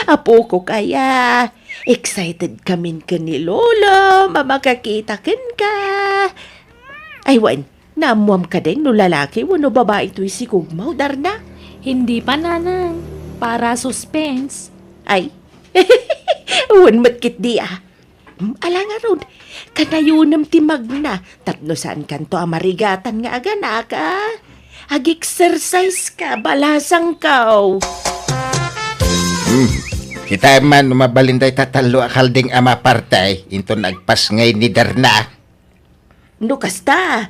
apokok aya. Excited kamin ken ni Lolo a makakita kenka. Ay wen, naammuam kadi no lalaki wenno babai toy sikogmo, Darna? Hindi pa, nanang. Para suspense. Ay, wen met ketdi a. Mm, ala ngarud, kanayonem ti magna tapno saankanto a marigatan nga aganak a. Ag-exercise ka, balasangko. Hmm. Kitaem man no mabalin dayta tallo a kalding a maparti inton agpasngay ni Darna. No kasta,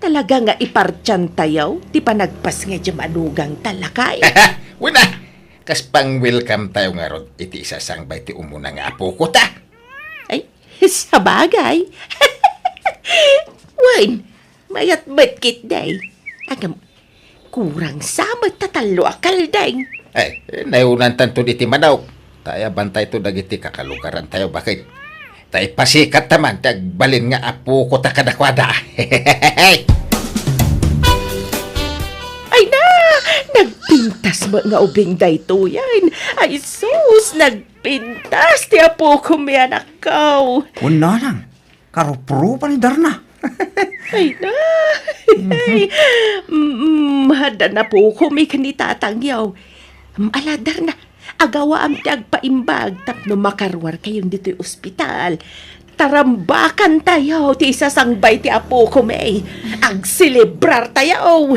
talaga nga ipartiantayo ti panagpasngay diay manugangta, lakay. Wen a, kas pang-welcome tayo ngarud iti isasangbay ti umuna nga apokota. Ay, sabagay. Wen, mayat met ketdi. Ngem, kurang sa met ta tallo a kalding. Ay, eh, naunantanto iti manok. Ta ayabantayto dagiti kakalugarantayo, baket. Ta ipasikatta man ti agbalin nga apokota kadakuada. Ay na! Nagpintas Kas met nga ubing daytoyen. Ay sus, nagpintas ti apokon, anakko. Kunana lang, karuprupa ni Darna. Ay na. Mhm. Mm, adda napukom ken ni tatangyo. Mm, ala, Darna, agawaam ti agpaimbag tapno makaruarkayon ditoy ospital. Tarambakantayo ti isasangbay ti apokon. Agselebrartayo.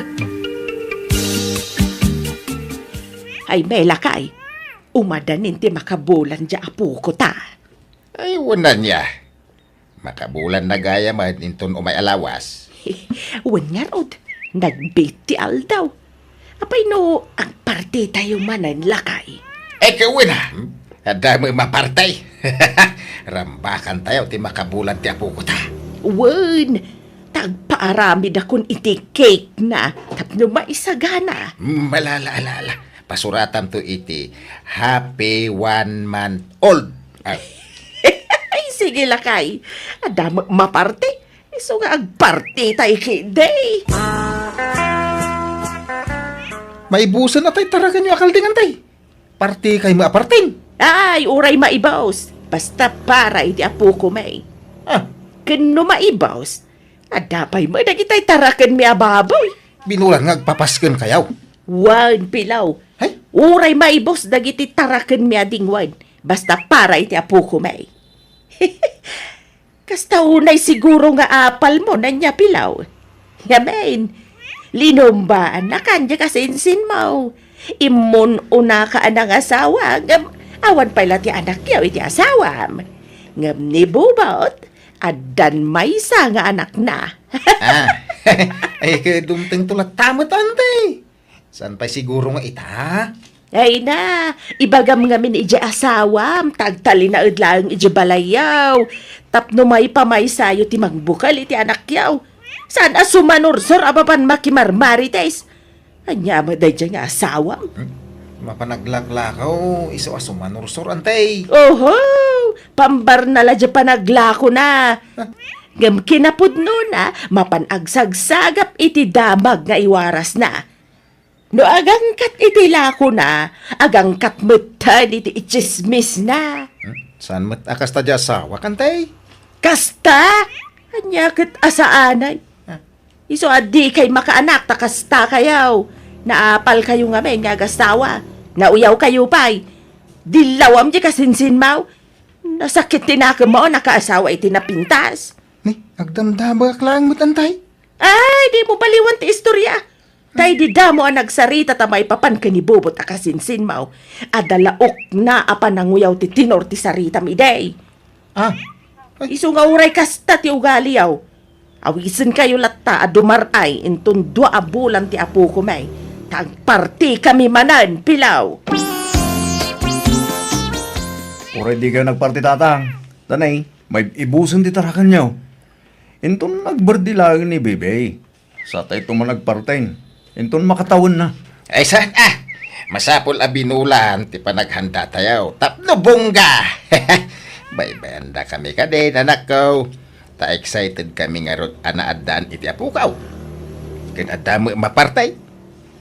Ay, lakay, umadanin ti makabulan diay apokota. Ay, wen ania. Makabulanna gayam inton umay a lawas. Wen ngarud, nagbiit ti aldaw. Apay no agpartitayo manen, lakay? Ay, wen a. Adda met maparti. Rambakantayo ti makabulan ti apokota. Wen, ta agpaaramidakon iti cake na tapno maisagana. Mm, ala, ala, ala, ala. Pasuratamto iti happy one month old. Ah. Ay, sige, lakay. Adda met maparti. Isu nga agpartitay ketdi. Maibusen a tay tarakenyo a kalding, tay. Partikay met a parten. Ay, uray maibus. Basta para iti apokon. Ah. Ken no maibus, adda pay met dagitay tarakenmi a baboy. Binulan nga agpapaskenkayo. Wen, Pilaw. Hay? Uray maibus dagiti tarakenmi a dingwen, basta para iti apokon. Kasta unay siguro nga apalmo, ania, Pilaw. Ngamin, linumbaannakan diay kasinsinmo. Immun-unaka a nangasawa, ngem awan pay la ti anakyo iti asawam. Ngem ni Bubot, addan maysa nga anakna. Ah, ay, ket dumtengto latta met, anti. Saan pay siguro nga ita? Ay na, ibagam ngamin idiay asawam, ta agtalinaed laeng idiay balayyo. Tapno maipamaysayo ti mangbukel iti anakyo. Saan a sumanursor a mapan makimarmarites? Ania met daydiay nga asawam? Hmm? Mapan aglaklakaw, isu a sumanursor, anti. Oho, pambarna la diay panaglakona. Ah. Ngem kinapudnona, mapan agsagsagap iti damag nga iwarasna. No agangkat iti lakona, agangkat metten iti itsismisna. Hmm? Saan met a kasta diay asawak, anti? Kasta? Ania ket a saanen? Ah. Isu a dikay makaanak ta kastakayo. Naapalkayo ngamin nga agasawa. Nauyawkayo pay. Dillawam diay kasinsinmo. Nasakit ti nakemmo a nakaasawa iti napintas. Ni, agdamdamagak laeng met, anti. Ay, dimo baliwan ti istorya. Ta idi damo a nagsarita ta maipapan ken ni Bubot a kasinsinmo, adda la ukna a pananguyaw ti tenor ti saritam idi. Ah. Ay. Isu nga uray kasta ti ugaliyo. Awisenkayo latta a dumar-ay inton dua a bulan ti apokon, ta agpartikami manen, Pilaw. Uray dikayo nagparti, Tatang. Danay, maibusen ti tarakenyo. Inton agberdi laeng ni Bebe. Satayto man agparten. Inton makatawenna. Ay, saan a? Masapul a binulan ti panaghandatayo. Tapno bongga! Baybayandakami kadi, anakko. Ta excited kami ngarud a naaddaan iti apokaw. Ken adda met maparti.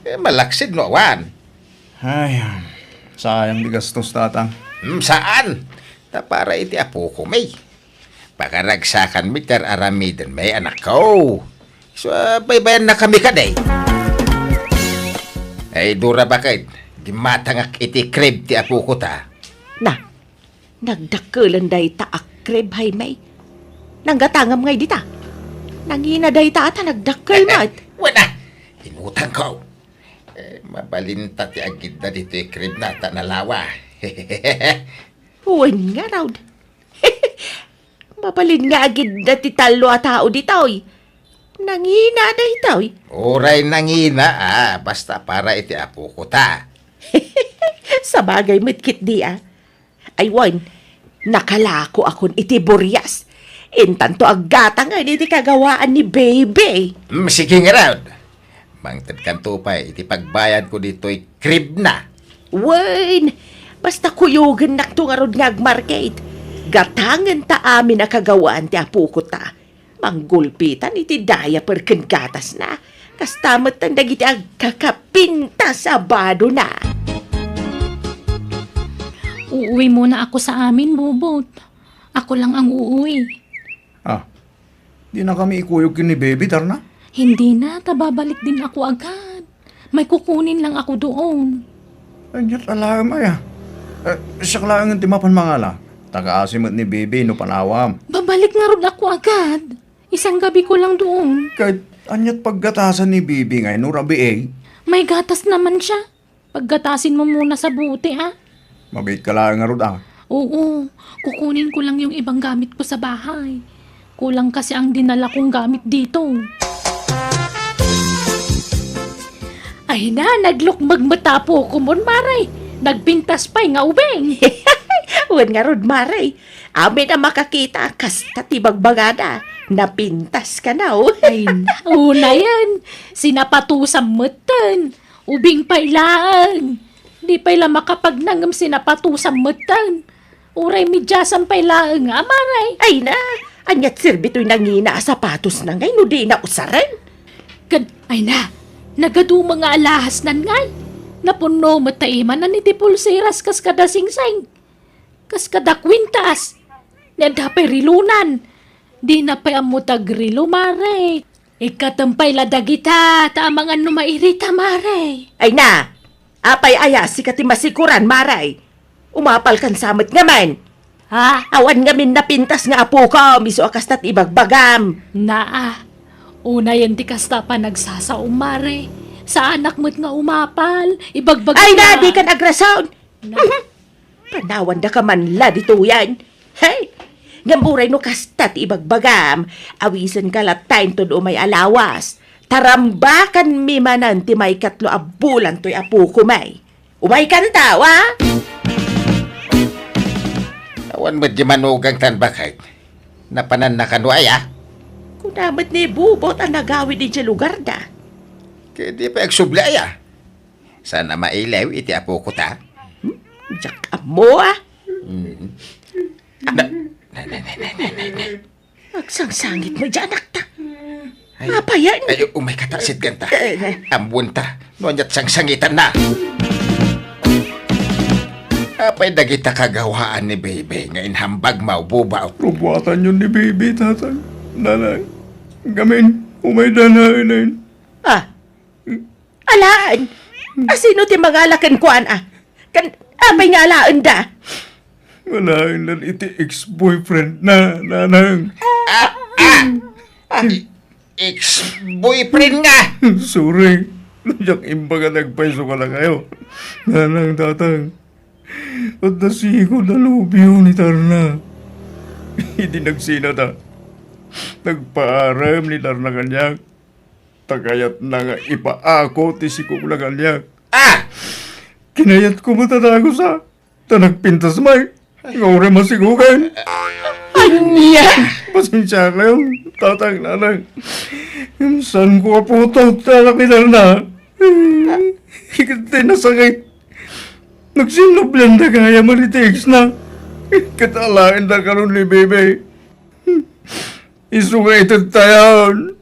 Eh, malaksid no awan. Ay, sayang ti gastos, Tatang. Hmm, saan? Ta para iti apokon, eh. Pakaragsakanmi ti ar-aramiden, anakko. So, ah, baybayannakami kadi. Ay, Dora, baket, dimmatangak iti crib ti apokota. Na, nagdakkelen dayta a crib, Jaime. Nanggatangam ngay dita. Nangina dayta a ta nagdakkel met. Wen a, inutangko. Eh, mabalinta ti agidda ditoy crib na ta nalawa. Wen ngarud. Mabalin nga agidda ti tallo a tao ditoy. Nangina daytoy. Uray nangina, ah, basta para iti apokota. Sabagay met ketdi, ah. Ay wen, nakalakoakon iti burias. Intanto aggatangen iti kagawaan ni Baby. Mm, sige ngarud. Mangtedkanto pay iti pagbayadko ditoy crib na. Wen, basta kuyogennakto ngarud nga agmarket. Gatangenta amin a kagawaan ti apokota. Manggulpitan iti diaper ken gatasna. Kasta met dagiti agkakapintas a badona. Uuwi muna ako sa amin, Bubot. Ako lang ang uuwi. Ah, di na kami ikuyog ken ni Baby, Tarna? Hindi na, ta babalik din ako agad. May kukunin lang ako doon. Aniat alaem aya. Eh, siak laengen ti mapan mangala. Tagaasi met ni Baby no panawam. Babalik ngarud ako agad. Isang gabi ko lang doon. Ket aniat paggatasan ni Baby ngay no rabii? May gatas naman siya. Paggatasin mo muna sa bote, ah. Mabiit ka laeng ngarud, ah. Oo, kukunin ko lang yung ibang gamit ko sa bahay. Kulang kasi ang dinala kong gamit dito. Ay na, naglukmeg met ti apokon, Mare. Nagpintas pay nga ubing. Wen ngarud, Mare. Amin a makakita, kasta ti bagbagada. Napintas kano. Ay na, unayen. Sinapatusam metten. Ubing pay laeng. Di pay la makapagnangem, sinapatusam metten. Uray mediasam pay laeng, a, Mare. Ay na, aniat serbi toy nangina a sapatosna ngay no dina usaren? Kad-, ay na, nagaduma nga alahasnan ngay. Napunno met ta imanan iti pulseras kas kada singsing. Kas kada kwintas. Ni adda pay relonan. Dina pay ammo ti agrelo, Mare. Ikkatem pay la dagita, ta amangan no mairita, Mare. Ay na, apay aya sika ti masikoran, Mare? Umapalkan sa met ngamin. Ha? Awan ngamin napintas nga apokom, isu a kasta ti ibagbagam. Naa, unayen ti kasta a panagsasaom, Mare. Saanak met nga umapal, ibagbagam. Ay na, dikan agrasaon. Na. Panawandaka man la ditoyen. Hey! Ngem uray no kasta ti ibagbagam, awisenka latta inton umay a lawas. Tarambakanmi manen ti maikatlo a bulan toy apokomi. Umaykan ta, wa? Awan met di manugang tan baket. Napananna kano aya? Kuna met ni Bubot a nagawid idiay lugarda. Ket di pay agsubli aya? Saan a mailew iti apoko ta? Hmm? Diak ammo, ah. Mm. Na, na, na. Agsangsangit met diay anakta. Ay, apayan? Ay, umay kata, sitgan ta. Eh, eh. Ammoen ta, no aniat sangsangitanna. Apay dagita kagawaan ni Baby nga inhambag mo, Bubot? Rubuatanyo ni Baby, Tatang. Nanang, ngamin, umay danaenen. Ah, Alaen, asino ti mangala kenkuana? Ken apay nga alaenda? Alaen laeng iti ex-boyfriend na, Nanang. Ah, ah! Ah, i-, ex-boyfriend nga! Sorry. Diak imbag a nagpayso kadakayo. Nanang, Tatang, adda sigud a nobio ni Tarna. Idi nagsinata, nagpaarem ni Tarna kaniak. Ta kayatna nga ipaako ti sikog nga kaniak. Ah! Kinayatko met a dagusa, ta nagpintas met nga uray masigogan. Ania? Pasensiakayon, Tatang, Nanang. Saanko a putot ti anak ni Tarna. Ket ti nasakit, nagsinnublianda gayam iti ex-na. Ket alaenda kano ni Baby. Isu nga ited tayon.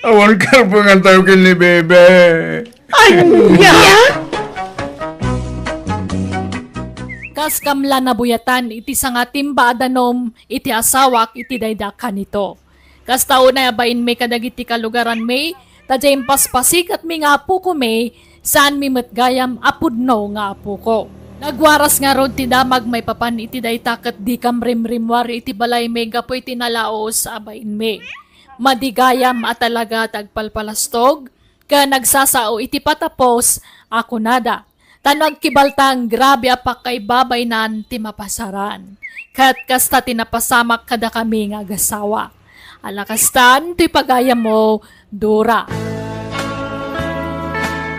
Awan karbengan tayo ken ni Baby. Ania? Kas kam la nabuyatan iti sangatimba a danum iti asawak iti dayda kanito. Kasta unay a bainmi kadagiti kalugaranmi, ta diay impaspasikatmi nga apokomi, saanmi met gayam a pudno nga apoko. Nagwaras ngarud ti damag maipapan iti dayta ket dikam rimrimmuar iti balaymi gapu iti nalaus a bainmi. Madi gayam a talaga ti agpalpalastog ken nagsasao iti patapos a kunada. Ta no agkibaltang, grabe a pakaibabainan ti mapasaran. Ket kasta ti napasamak kadakami nga agasawa. Ala kastan ti pagayammo, Dora.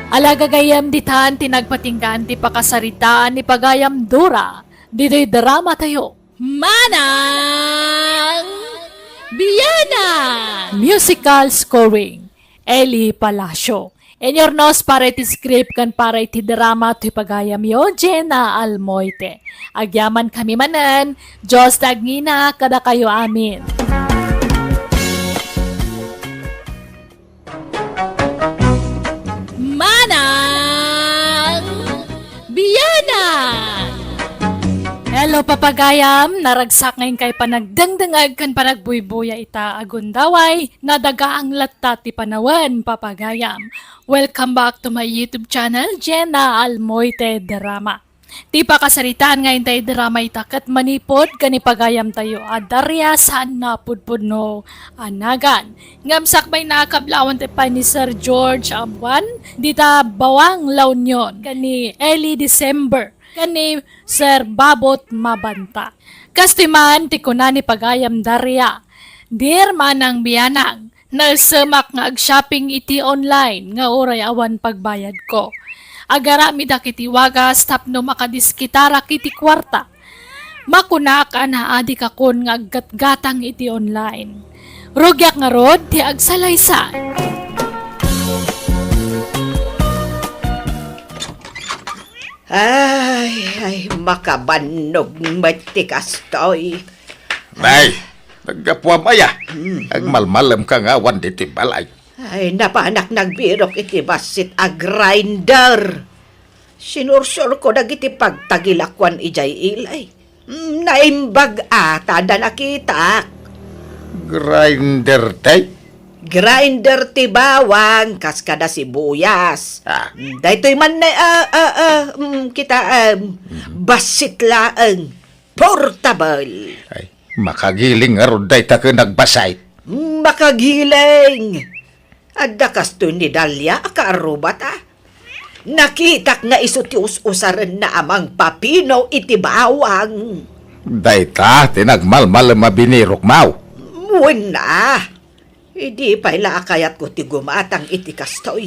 Ala gagayem, ditan ti nagpatinggaan ti pakasaritaan ni pagayam Dora. Ditoy drama tayo. Manang Biana! Musical scoring, Eli Palacio. Inyurnos para iti script ken para iti drama toy pagayamyo, Jenna Almoite. Agyamankami manen, Dios ti agngina kadakayo amin. Papagayam, naragsak nga inkay panagdengdengeg ken panagbuybuya ita a gundaway, nadagaang latta ti panawen, papagayam. Welcome back to my YouTube channel, Jenna Almoite Drama. Ti pakasaritaan nga intay drama ita ket manipud ken ni pagayamtayo a Daria saan napudpudno a nagan. Ngem sakbay, nakablawan ti pay ni Sir George Abuan, dita Bawang La Union, ken ni Ellie December, ken ni Sir Babot Mabanta. Kastoy man ti kuna ni pagayam Daria, "Dear Manang Bianang, naesemak nga ag-shopping iti online nga uray awan pagbayadko. Agaramidak iti wagas tapno makadiskitarak iti kuarta. Makunak a naadikakon nga aggatgatang iti online. Rugiak ngarud ti agsalaysay." Ay, ay, makabannog met ti kastoy. Nay, naggapuam aya. Mm. Agmalmalemka nga awan ditoy balay. Ay, napanak nagbirok iti bassit a grinder. Sinursurko dagiti pagtagilakuan idiay ilay. Mm, naimbag a ta adda nakitak. Grinder, tay? Grinder ti bawang, kas kada sibuyas. Ah. Mm, daytoy man, ah, ah, ah, mm, kita, ah, mhm, bassit laeng. Portable. Ay, makagiling ngarud dayta ken agbassit. Mm, makagiling. Adda kastoy ni Dalia a kaarrubata. Nakitak nga isu ti us-usarenna a mangpapino iti bawang. Dayta ti nagmalmalem a binirokmo. Wen a. Idi pay la a kayatko ti gumatang iti kastoy.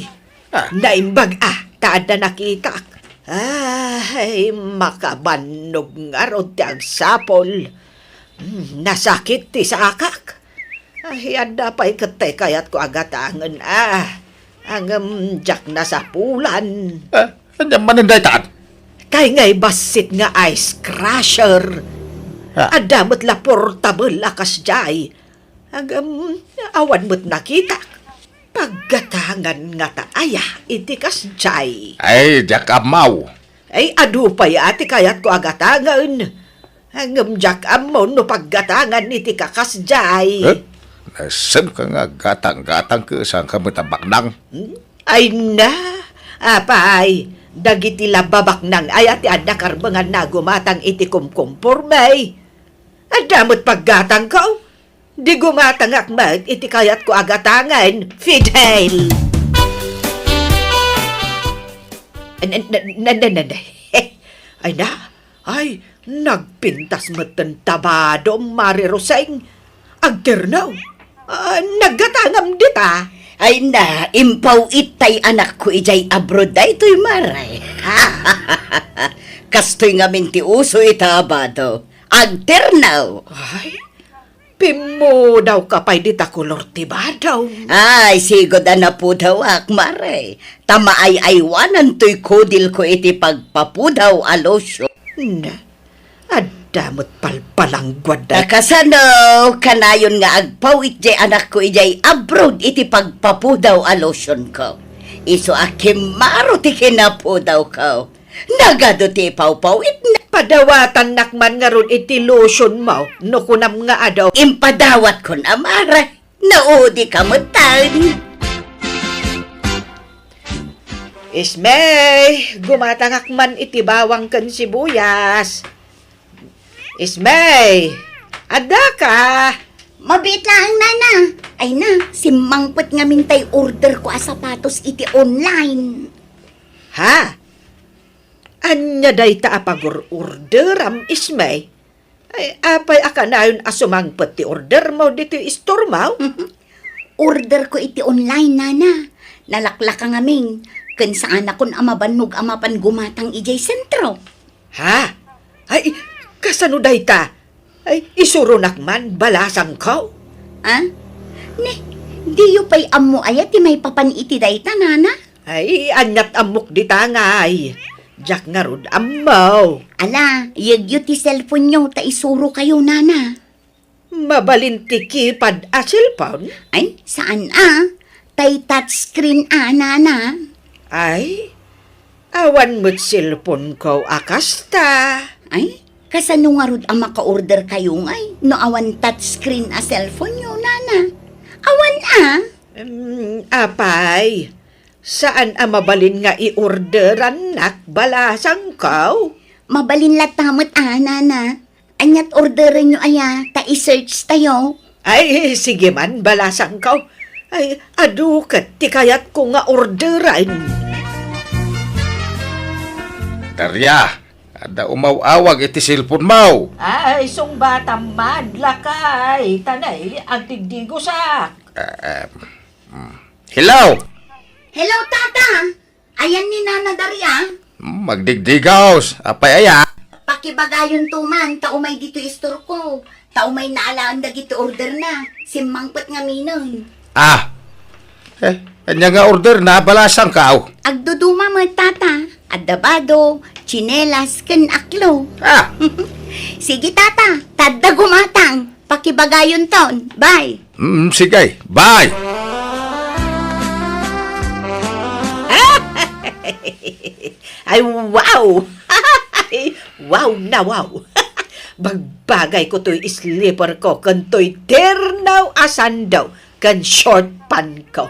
Ah. Naimbag a ta adda nakitak. Ay, makabannog ngarud ti agsapul. Hmm, nasakit ti sakak. Ay, adda pay ket ti kayatko a gatangen, ah. Ngem diak nasapulan. Ah, ania manen daytan? Kay ngay bassit nga ice crusher. Ah. Adda met la portable a kasdiay. Ngem awan met nakitak. Paggatangan ngata aya iti kasdiay? Ay, diak ammo. Ay, adu pay a ti kayatko a gatangen. Ngem diak ammo no paggatangan iti kakasdiay. Eh? Nasemka nga gatang-gatang ket saanka met a baknang? Hmm? Ay na, apay, dagiti la babaknang aya ti adda karbenganna a gumatang iti kumkumporme. Adda met paggatangko. Di gumatangak met iti kayatko a gatangen, Fidel. Ay na, nagpintas metten tabadom, Mare Roseng. Agterno. Ah, naggatangam dita. Ay na, impaw-it tay anakko idiay abroad daytoy, Mare. Kastoy ngamin ti uso ita a bado. Agterno. Ay, pimmudawka pay dita kolor ti bado. Ay, sigud a napudawak, Mare. Ta maay-aywanan toy kudilko iti pagpapudaw a lotion. Na, adda met palpalangguad da. Ta kasano, kanayon nga agpaw-it diay anakko idiay abroad iti pagpapudaw a lotionko. Isu a kimmaro ti kinapudawko. Nagadu ti ipawpaw-itna. Padawatannak man ngarud iti lotionmo, no kunam nga adu. Impadawatkon a, Mare. Naudika metten. Ismay, gumatangak man iti bawang ken sibuyas. Ismay, addaka? Mabiit laeng, Nana. Ay na, simmangpet ngamin tay orderko a sapatos iti online. Ha? Ania dayta a pagur-orderam, Ismay? Ay, apay a kanayon a sumangpet ti ordermo ditoy istormo? Orderko iti online, Nana. Nalaklaka ngamin, ken saanakon a mabannog a mapan gumatang idiay sentro. Ha? Ay, kasano dayta? Ay, isuronak man, balasangko. Ah? Ne, diyo pay ammo aya ti maipapan iti dayta, Nana? Ay, aniat ammok dita ngay. Diak ngarud ammo. Ala, yegyo ti cellphone-yo ta isurokayo, Nana. Mabalin ti keypad a cellphone? Ay, saan a. Tay touchscreen a, Nana. Ay, awan met cellphone-ko a kasta. Ay, Kasano ngarud a maka-order kayo ngay no awan touchscreen a cellphone yo, nana? Awan a? Em, apay, saan a mabalin nga i-orderannak, balasangko? Mabalin latta met a, nana. Aniat orderen yo aya, ta i-search tayo. Ay, sige man, balasangko. Ay, adu ket ti kayatko nga orderen. Daria, adda umaw-awag iti cellphone mo. Ay, sungbatam man, lakay. Tanay, agdigdigosak. Ah, ah, mm. Hello? Hello, tata. Ayan ni Nana Daria. Hmm, magdigdigaws. Apay aya? Pakibagayon to man, ta umay ditoy istorko. Ta umay naalaan dagiti order na. Simmangpet ngaminen. Ah. Eh, anya nga order na, balasangko? Agduduma met, tata. Adda bado, tsinelas, ken aklo. Ah. Sige, tata. Tadda gumatang. Pakibagayon ton. Bye. Mm, sige. Bye. Ay, wow! Wow na wow! Bagbagayko toy slipperko ken toy terno a sando ken short pantko.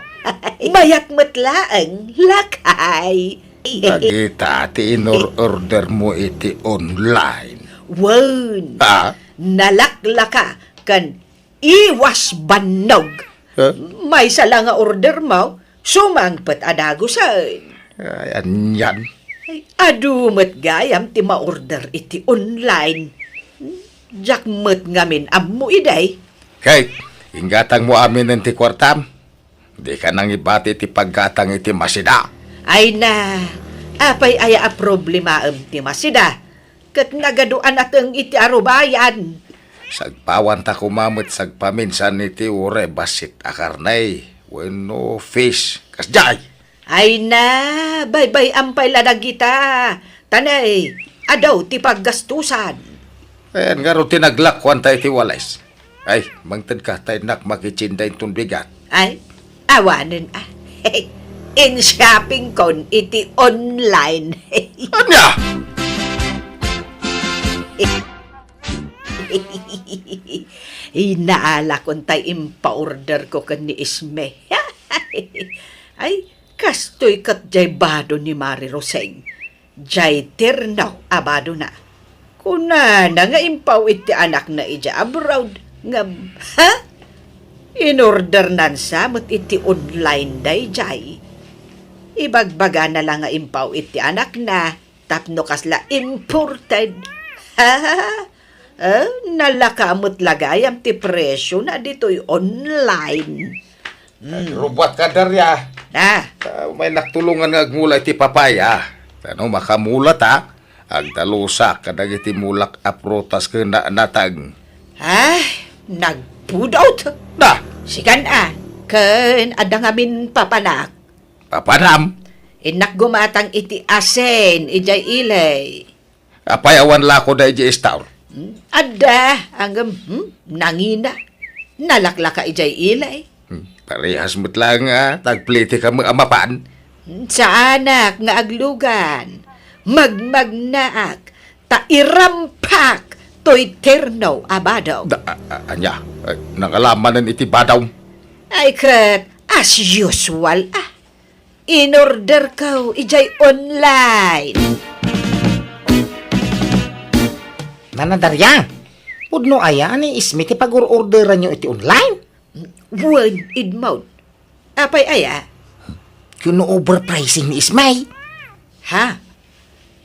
Mayat met laeng, lakay. Dagita ti inor-order mo iti online. Wen. Ah? Nalaklaka ken iwas bannog. Huh? Maysa la nga order mo, sumangpet a dagusen. Ay, anian? Ay, adu met gayam ti ma-order iti online. Diak met ngamin ammo idi. Kate, inggatangmo aminen ti kuartam. Dika nangibati ti paggatang iti masida. Ay na, apay aya a problemaem ti masida? Ket nagadu a nateng iti arubayan. Sagpawanta koma met sagpaminsan iti uray bassit a karne wenno fish. Kasdiay. Ay na, baybay-am pay la dagita. Tanay, adu ti paggastusan. Ayan ngarud ti naglakuanta iti walis. Ay, mangtedka ta innak makitsinda inton bigat. Ay, awanen a. In-shoppingkon iti online. Ania? Inaalakon tay impaorderko ken ni Isme. Ay, kastoy ket jay bado ni Mari Roseng. Jay terno a badona. Kunana nga impaw iti anakna idiay abroad, ngem, ha? Inordernan sa met iti online dayjay. Ibagbagana la nga impaw iti anakna tapno kasla imported. Ha? Eh, nalaka met la gayam ti presiona ditoy online. Hmm. Rubat ka, Daria. Ah. Ah, may naktulongan nga agmula iti papaya. Tano makamula ta, agdalusak kadagiti mulak a prutas ken na-, natag. Ah, nagpudot. Da. Sikan a, ken adda ngamin papanak. Papanam? Innak gumatang iti asin, idiay ili. Apay awan lako daydi istor? Hmm, adda, ngem, hmm, nangina. Nalaklaka idiay ili. Hmm, parehas met laeng a tagplete kami a mapan. Hmm, saanak nga aglugan. Magmagnaak, ta irampak toy terno a bado. Da, a, a, ania? Ay, nangalamanen iti bado? Ay, ket, as usual, ah. Inorderko idiay online. Nana Daria, pudno aya ni Isme ti pag-or-orderanyo iti online? Wen, Edmond. Apay aya? Kuno overpricing ni Isme. Ha?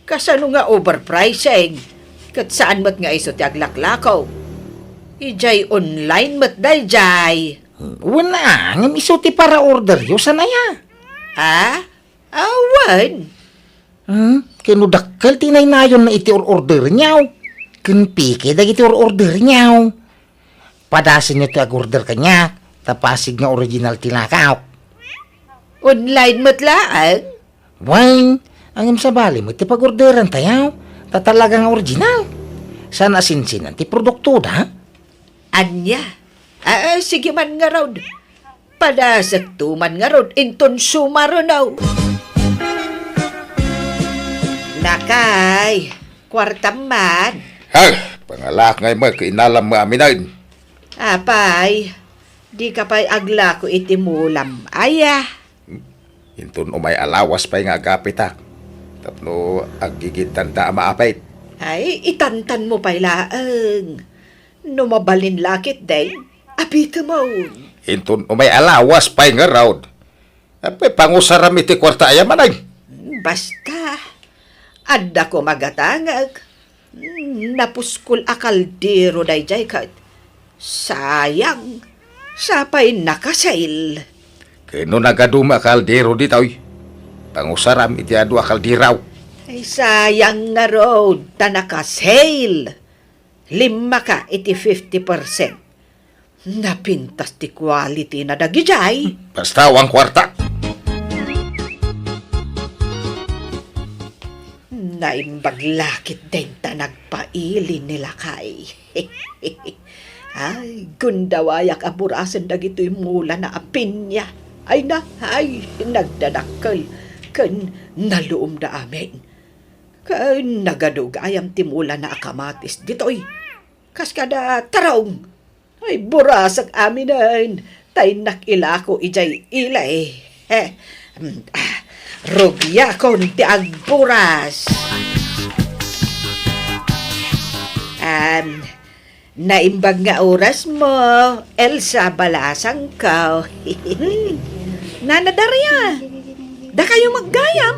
Kasano nga overpricing? Ket saan met nga isu ti aglaklako. Idiay online met daydiay. Wen a, ngem isu ti para-orderyo, saan aya? Ha? Awan. Hmm? Ken no dakkel ti naynayonna iti or-orderenyo, ken peke dagiti or-orderenyo. Padasenyo ti ag-order kaniak, ta pasig nga original ti lakaw. Online met laeng? Wen, ngem sabali met ti pag-orderan tayo, ta talaga nga original. Saan a sinsinan ti produkto da? Ania? Ah, ah, sige man ngarud. Padasekto man ngarud inton sumaruno. Lakay, kuartam man. Ah, pangalak ngay met ket inalam met aminen. Apay, dika pay aglako iti mulam, aya? Inton umay a lawas pay nga agapitak tapno aggigidtanta a maapit. Ay, itantanmo pay laeng. No mabalin la ketdin, apitemon. Inton umay a lawas pay ngarud, apay pangusaram iti kuarta aya manen? Basta, adda koma gatangek. Napuskol a kaldero daydiay ket sayang, sapay naka-sale. Ket no nagadu met a kaldero ditoy, pangusaram iti adu a kaldero. Ay, sayang ngarud ta naka-sale. Limmaka iti fifty percent. Napintas ti quality na dagidiay. Basta awan kuarta. Naimbag la ketdin ta nagpaili ni lakay. Ay, gundawayak a burasen dagitoy mulana a pinya. Ay na, ay, nagdadakkel ken naluomda amin. Ken nagadu gayam ti mulana a kamatis ditoy. Kas kada tarong. Ay, burasek aminen, ta innak ilako idiay ili. He, mm, ah, rugiakon ti agburas. Am, naimbag nga orasmo, Elsa Balasangko. Hmm, Nana Daria, dakayo maggayam.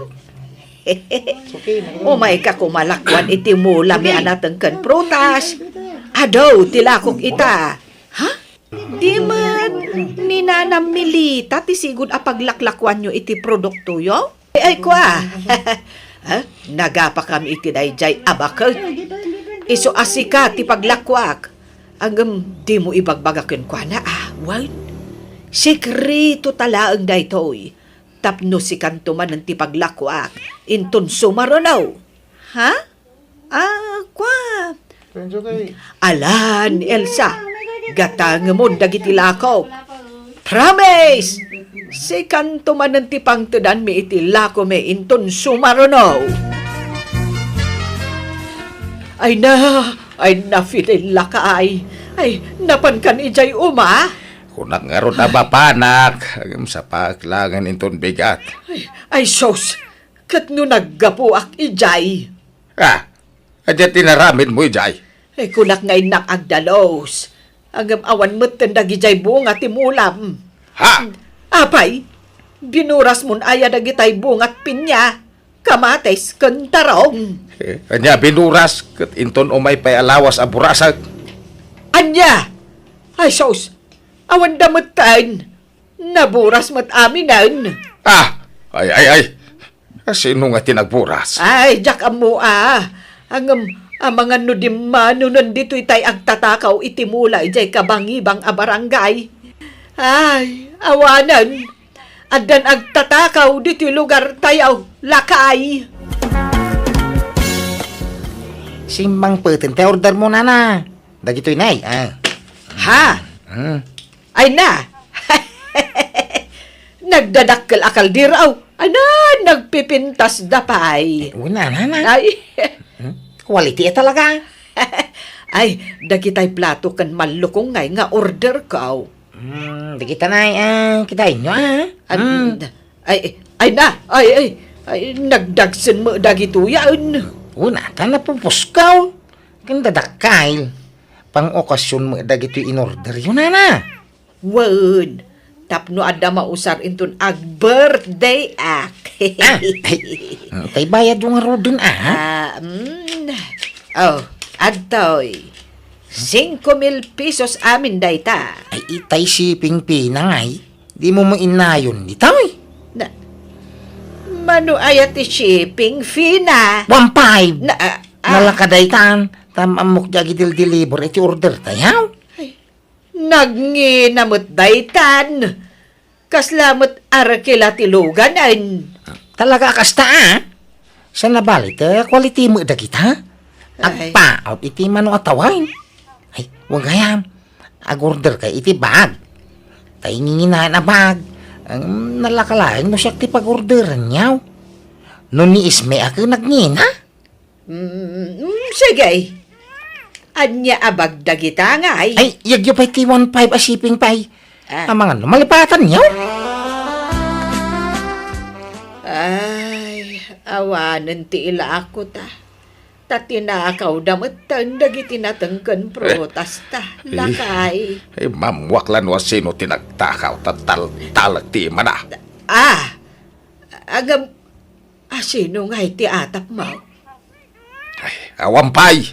Umayka koma lakuan iti mulami a nateng ken prutas. Adu ti lakok ita. Ha? Di met ni Nanam Milita ti sigud a paglaklakuanyo iti produktoyo? Ay, ay, kua. Ha? Nagapakami iti daydiay a baket. Isu a sika ti paglakuak. Ngem dimo ibagbaga kenkuana, a, wen? Sekreto ta laeng daytoy. Tapno sikanto manen ti paglakuak inton sumaruno. Ha? Ah, kua. Alan, Elsa, gatangemon dagiti lakok. Promise! Sikanto manen ti pangtedanmi iti lakomi inton sumaruno. Ay na, ay na, Fidel, lakay. Ay, napankan idiay uma? Kunak ngarud a mapanak, ngem sapaek laengen inton bigat. Ay, ay, sus! Ket no naggapuak idiay? Ah, ania ti inaramidmo idiay? Eh, kunak nga innak agdalus. Ngem awan metten dagidiay bunga ti mulam. Ha? Apay, binurasmon aya dagitay bungat pinya, kamatis, ken tarong? Eh, ania binuras, ket inton umay pay a lawas a burasek? Ania? Ay, sus! Awan da metten. Naburas met aminen. Ah! Ay, ay, ay! Sino nga ti nagburas? Ay, diak ammo a. Ngem, amangan no dimmanonen ditoy tay agtatakaw iti mula idiay kabangibang a barangay. Ay, awanen. Addan agtatakaw ditoy lugar tayo, lakay. Simmangpeten ti order mo, nana. Dagitoy nay, ah. Ha? Hmm. Ay na! Nagdadakkel a kaldero. Ay na, nagpipintas da pay. Eh, una, na, na. Ay. Hmm? Quality a talaga. Ay, dagitay plato ken mallukong ngay nga order ko. Hmm, dagita na, ah, kitaenyo, ah. Ay, Hmm. ay, ay na, ay, ay, ay, nagdagsen mo dagitoyan. Una, ta napupuskaw. Ken dadakkel. Pang-okasyon met dagitoy in-order yo, nana. Wen, tapno adda mausar inton ag-birthday ak. Ah, ay, tay bayad yo ngaruden, ah? Ah, mm. Oh, adtoy. Singko mil pesos amin dayta. Ay, itay shipping fee na ngay. Di mo mainnayon ditoy. Na, mano aya ti shipping fee na? One five. Na, ah, ah. Nalaka daytan, ta ammok ti agidel-deliver iti order tayo. Ay, nagngina met daytan. Kasla met arkila ti luganen. Talaga a kasta, ah? Sa nabali, ta quality met dagita? Ay. Agpaot iti mano a tawen. Ay, wen gayam. Ag-order kay iti bag. Tay nginginaen a bag. Ang nalaka laeng no siak ti pag-orderan niyaw. No ni Isme a ken nagngina? Mm, mm, sige. Ania a bag dagita ngay? Ay, yagyo pay ti one five a shipping pay. Ah. Amangan no, malipatanyo? Ay, awanen ti ilako ta. Ta tinakawda metten dagiti nateng ken prutasta, lakay. Eh, mammuak la no asino ti nagtakaw, ta tal-, talek ti imana. Ah! Agam, asino ngay ti atapmo? Ay, awan pay.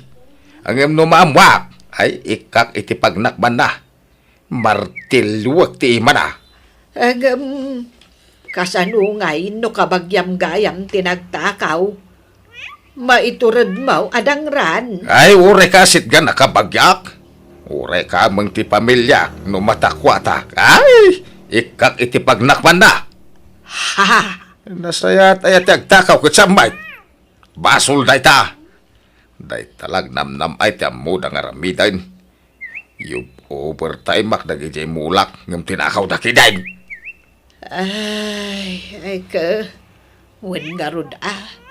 Ngem no maammuak, ay, ikkak iti pagnakbanna. Martiliwek ti imana. Ngem, kasano ngay no kabagiam gayam ti nagtakaw? Maituredmo a dangran. Ay, uray ka sitgan a kabagiak. Uray ka ameng ti pamiliak no matakuatak. Ay, ikkak iti pagnakbanna. Ha? Nasayaat aya ti agtakaw ket sammay. Basol dayta. Dayta la agnamnam-ay ti ammoda nga aramiden. Yub-, overtime-ak dagidiay mulak ngem tinakawda ketdin. Ay, ay ka. Wen ngarud a.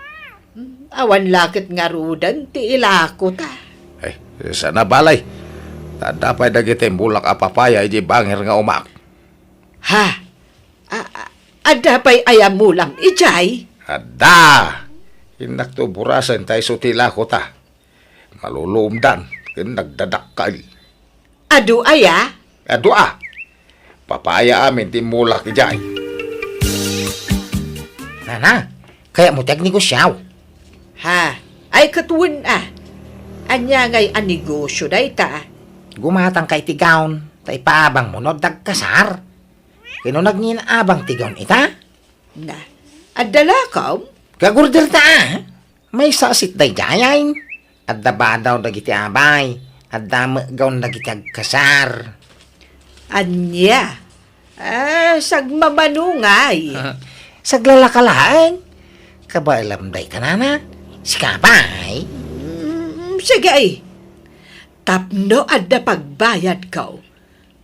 Awan la ket ngaruden ti ilako ta. Ay, saan a balay. Ta adda pay dagiti mulak a papaya idiay bangir nga umak. Ha? A-, a-, adda pay aya mulam idiay? Adda! Innak ti uburasen ta isu ti ilako ta. Maluluomdan ken nagdadakkel. Adu aya? Adu a. Papaya amin ti mulak idiay. Nana, kayatmo ti agnegosiaw? Ha? Ay, ket wen a. Ania ngay a negosio dayta? Gumatangka iti gown, ta ipaabangmo no adda agkasar. Ken no nagngin-abang ti gown ita? Na, adda lakom? Kag-order ta a. Maysa a set daydiay. Adda badaw dagiti abay. Adda met gown dagiti agkasar. Ania? Ah, sagmamano ngay. Saglalaka laeng. Kabaelam dayta, nana. Sika pay. Mm, sige ay. Tapno adda pagbayadko,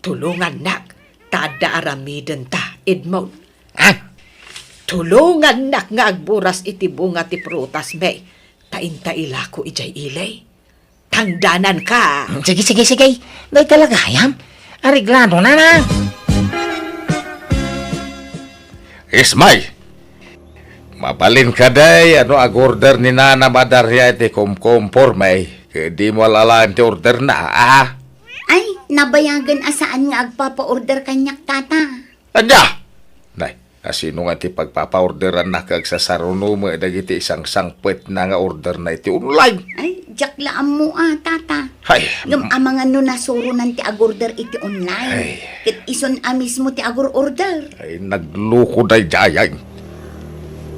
tulongannak ta adda aramidenta, Edmond. Ah? Tulongannak nga agburas iti bunga ti prutasmi, ta inta ilako idiay ili. Tangdananka. Mm, sige, sige, sige. Dayta la gayam. Areglado, nana. Ismay! Mabalin kadi a no ag-order ni Nana Madaria iti kumkumporme, ket dimo alalaen ti orderna, a? Ay, nabayagen a saan nga agpapa-order kaniak, tata. Ania? Nay, asino nga ti pagpapa-orderanna ket agsasaruno met dagiti isangsangpetna nga orderna iti online? Ay, diak la ammo a, tata. Hay, ngem amangan no nasuronan ti ag-order iti online. Ay. Ket isun a mismo ti agur-order. Ay, nagloko daydiay.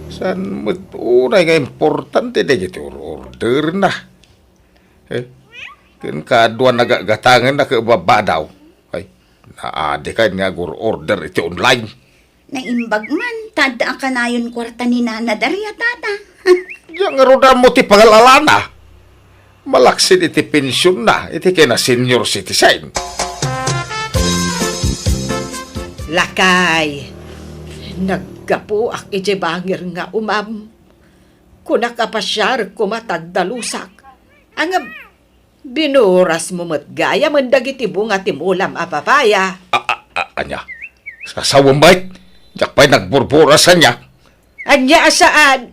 Saan met unay nga importante dagiti or-orderna? Eh, ken kaduan nagagatangen na ket babadaw. Ay, naadi kay nga agur-order iti online. Naimbag man, ta adda a kanayon kuarta ni Nana Daria, tata. Diak ngarud ammo ti pangalalana. Malaksid iti pensionna, iti kina senior citizen. Lakay, naggapuak iti bangir nga umam. Kunak a pasiar koma ta agdalusak. Ngem, binurasmo met gayam dagiti bunga ti mulam a papaya. A, a, a, ania? Sasawem met? Diak pay nagburburas ania? Ania a saan?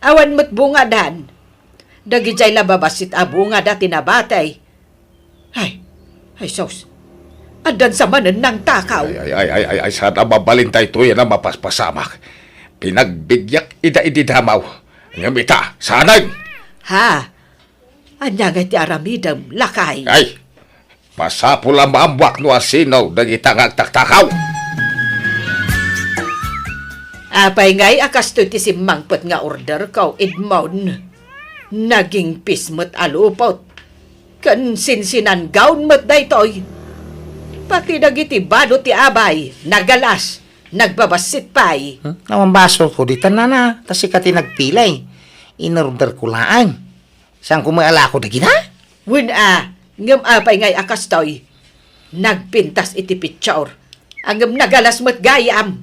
Awan met bungadan. Dagidiay la babassit a bungada ti nabati. Ay, ay sus. Addan sa manen nangtakaw. Ay, ay, ay, ay, ay, ay, saan a mabalin daytoy a mapaspasamak. Pinagbigiak ida idi damaw. Ngem ita, saanen? Ha? Ania ngay ti aramidem, lakay? Ay, masapul a maammuak no asino dagita nga agtaktakaw. Apay ngay a kastoy ti simmangpet nga orderko, Edmond? Nagingpis met a lupot. Ken sinsinanggaon met daytoy. Pati dagiti bado ti abay, nagalas, nagbabassit pay. Hmm? Awan basolko ditan, nana, ta sika ti nagpilay. Inorderko laeng. Saan koma a lako dagita? Wen a, ngem apay ngay a kastoy? Nagpintas iti picture. Ngem nagalas met gayam.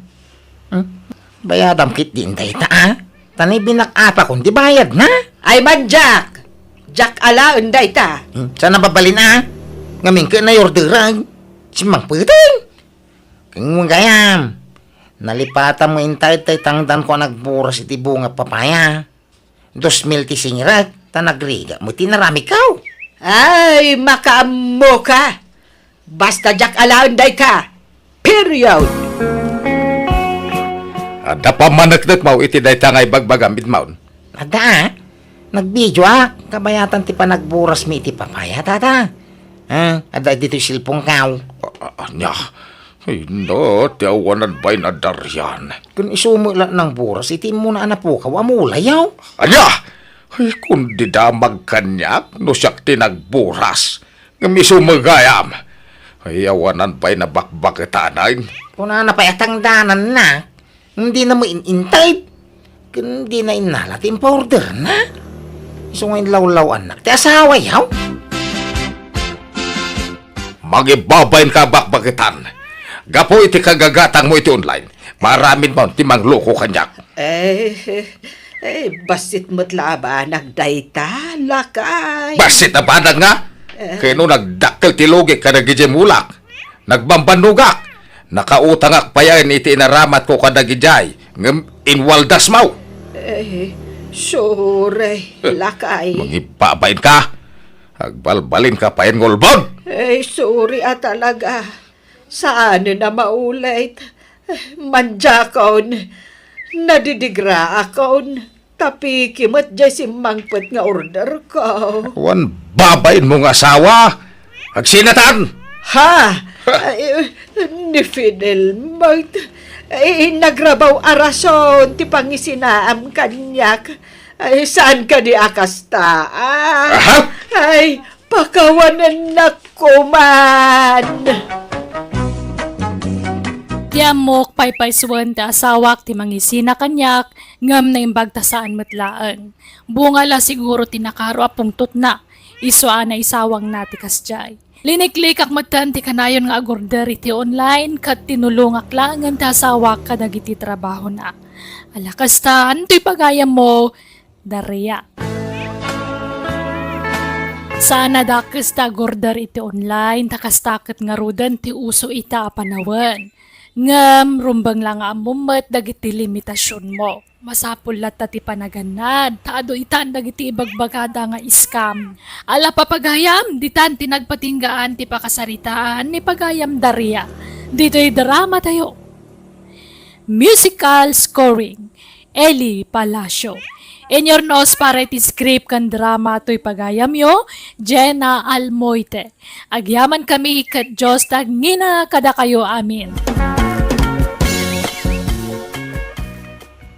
Hmm? Bayadam ketdin dayta, a? Ta ni binak-apakon ti bayadna. Ay, mandiak! Diak alaen dayta. Hmm, saan a mabalin a? Ngamin ket na-orderan. Simmangpeten. Ken gayam, nalipatan mo intay tay tangdanko a nagburas iti bunga papaya. Dos mil ti singirek, ta nagrigat mo ti inaramidko. Ay, makaammoka. Basta diak alaen dayta. Period. Adda pammaneknekmo iti dayta nga ibagbagam, Edmond? Adda, a. Nagbideoak, kabayatan ti panagburasmi iti papaya, tata. A, adda ditoy cellphoneko. A-, a-, ania? Ay, no, ti awanan bain a Darian. Ken isu met la nangburas iti immuna a napukaw a mulayo. Ania? Ay, kundi damag kaniak no siak ti nagburas. Ngem isu met gayam. Ay, awanan bain a bakbaketanen. Kunana pay a tangdananna. Dina met in-inted. Ken dina innala ti impaorderna. Isu nga inlawlaw-annak ti asawayo. Mangibabainka a bakbaketan. Gapu iti kagagatangmo iti online, maaramidmo ti mangloko kaniak. Eh, eh, bassit met la a banag dayta, lakay. Bassit a banag nga? Eh. Ken no nagdakkel ti lugik kadagiti mulak, nagbambannogak. Nakautangak payen iti inaramatko kadagidiay, ngem inwaldasmo. Eh, sorry, lakay. Mangibabainka. Agbalbalinka payen nga ulbod. Eh, sorry a talaga. Saanen a maulit. Mandiakon. Nadidigraakon. Tapiki met diay simmangpet nga orderko. Wen babainmo nga asawa. Agsinatan! Ha? Ay, ni Fidel met. Ay, nagrabaw a rason ti pangisinaam kaniak. Ay, saan kadi a kasta? Ah, Aha? Ay, pakawanennak koman. Ti ammok, paypaysuen ti asawak ti mangisina kaniak, ngem naimbag ta saan met laeng. Bunga la siguro ti nakaro a pungtotna, isu a naisawangna ti kasdiay. Liniklikak metten ti kanayon nga agorder iti online ket tinulongak laengen ti asawak kadagiti trabahona. Ala kasta, antoy pagayammo, Daria? Saan a dakes ti agorder iti online, ta kasta ket ngaruden ti uso ita a panawen. Ngem rumbeng la nga ammom met dagiti limitasionmo. Masapul latta ti panagannad, ta adu itan dagiti ibagbagada nga scam. Ala, papagayam, ditan ti nagpatinggaan ti pakasaritaan ni pagayam Daria. Ditoy drama tayo. Musical scoring, Eli Palacio. Inyurnos para iti script ken drama toy pagayamyo, Jenna Almoite. Agyamankami ket Dios ti agngina kadakayo. Amen.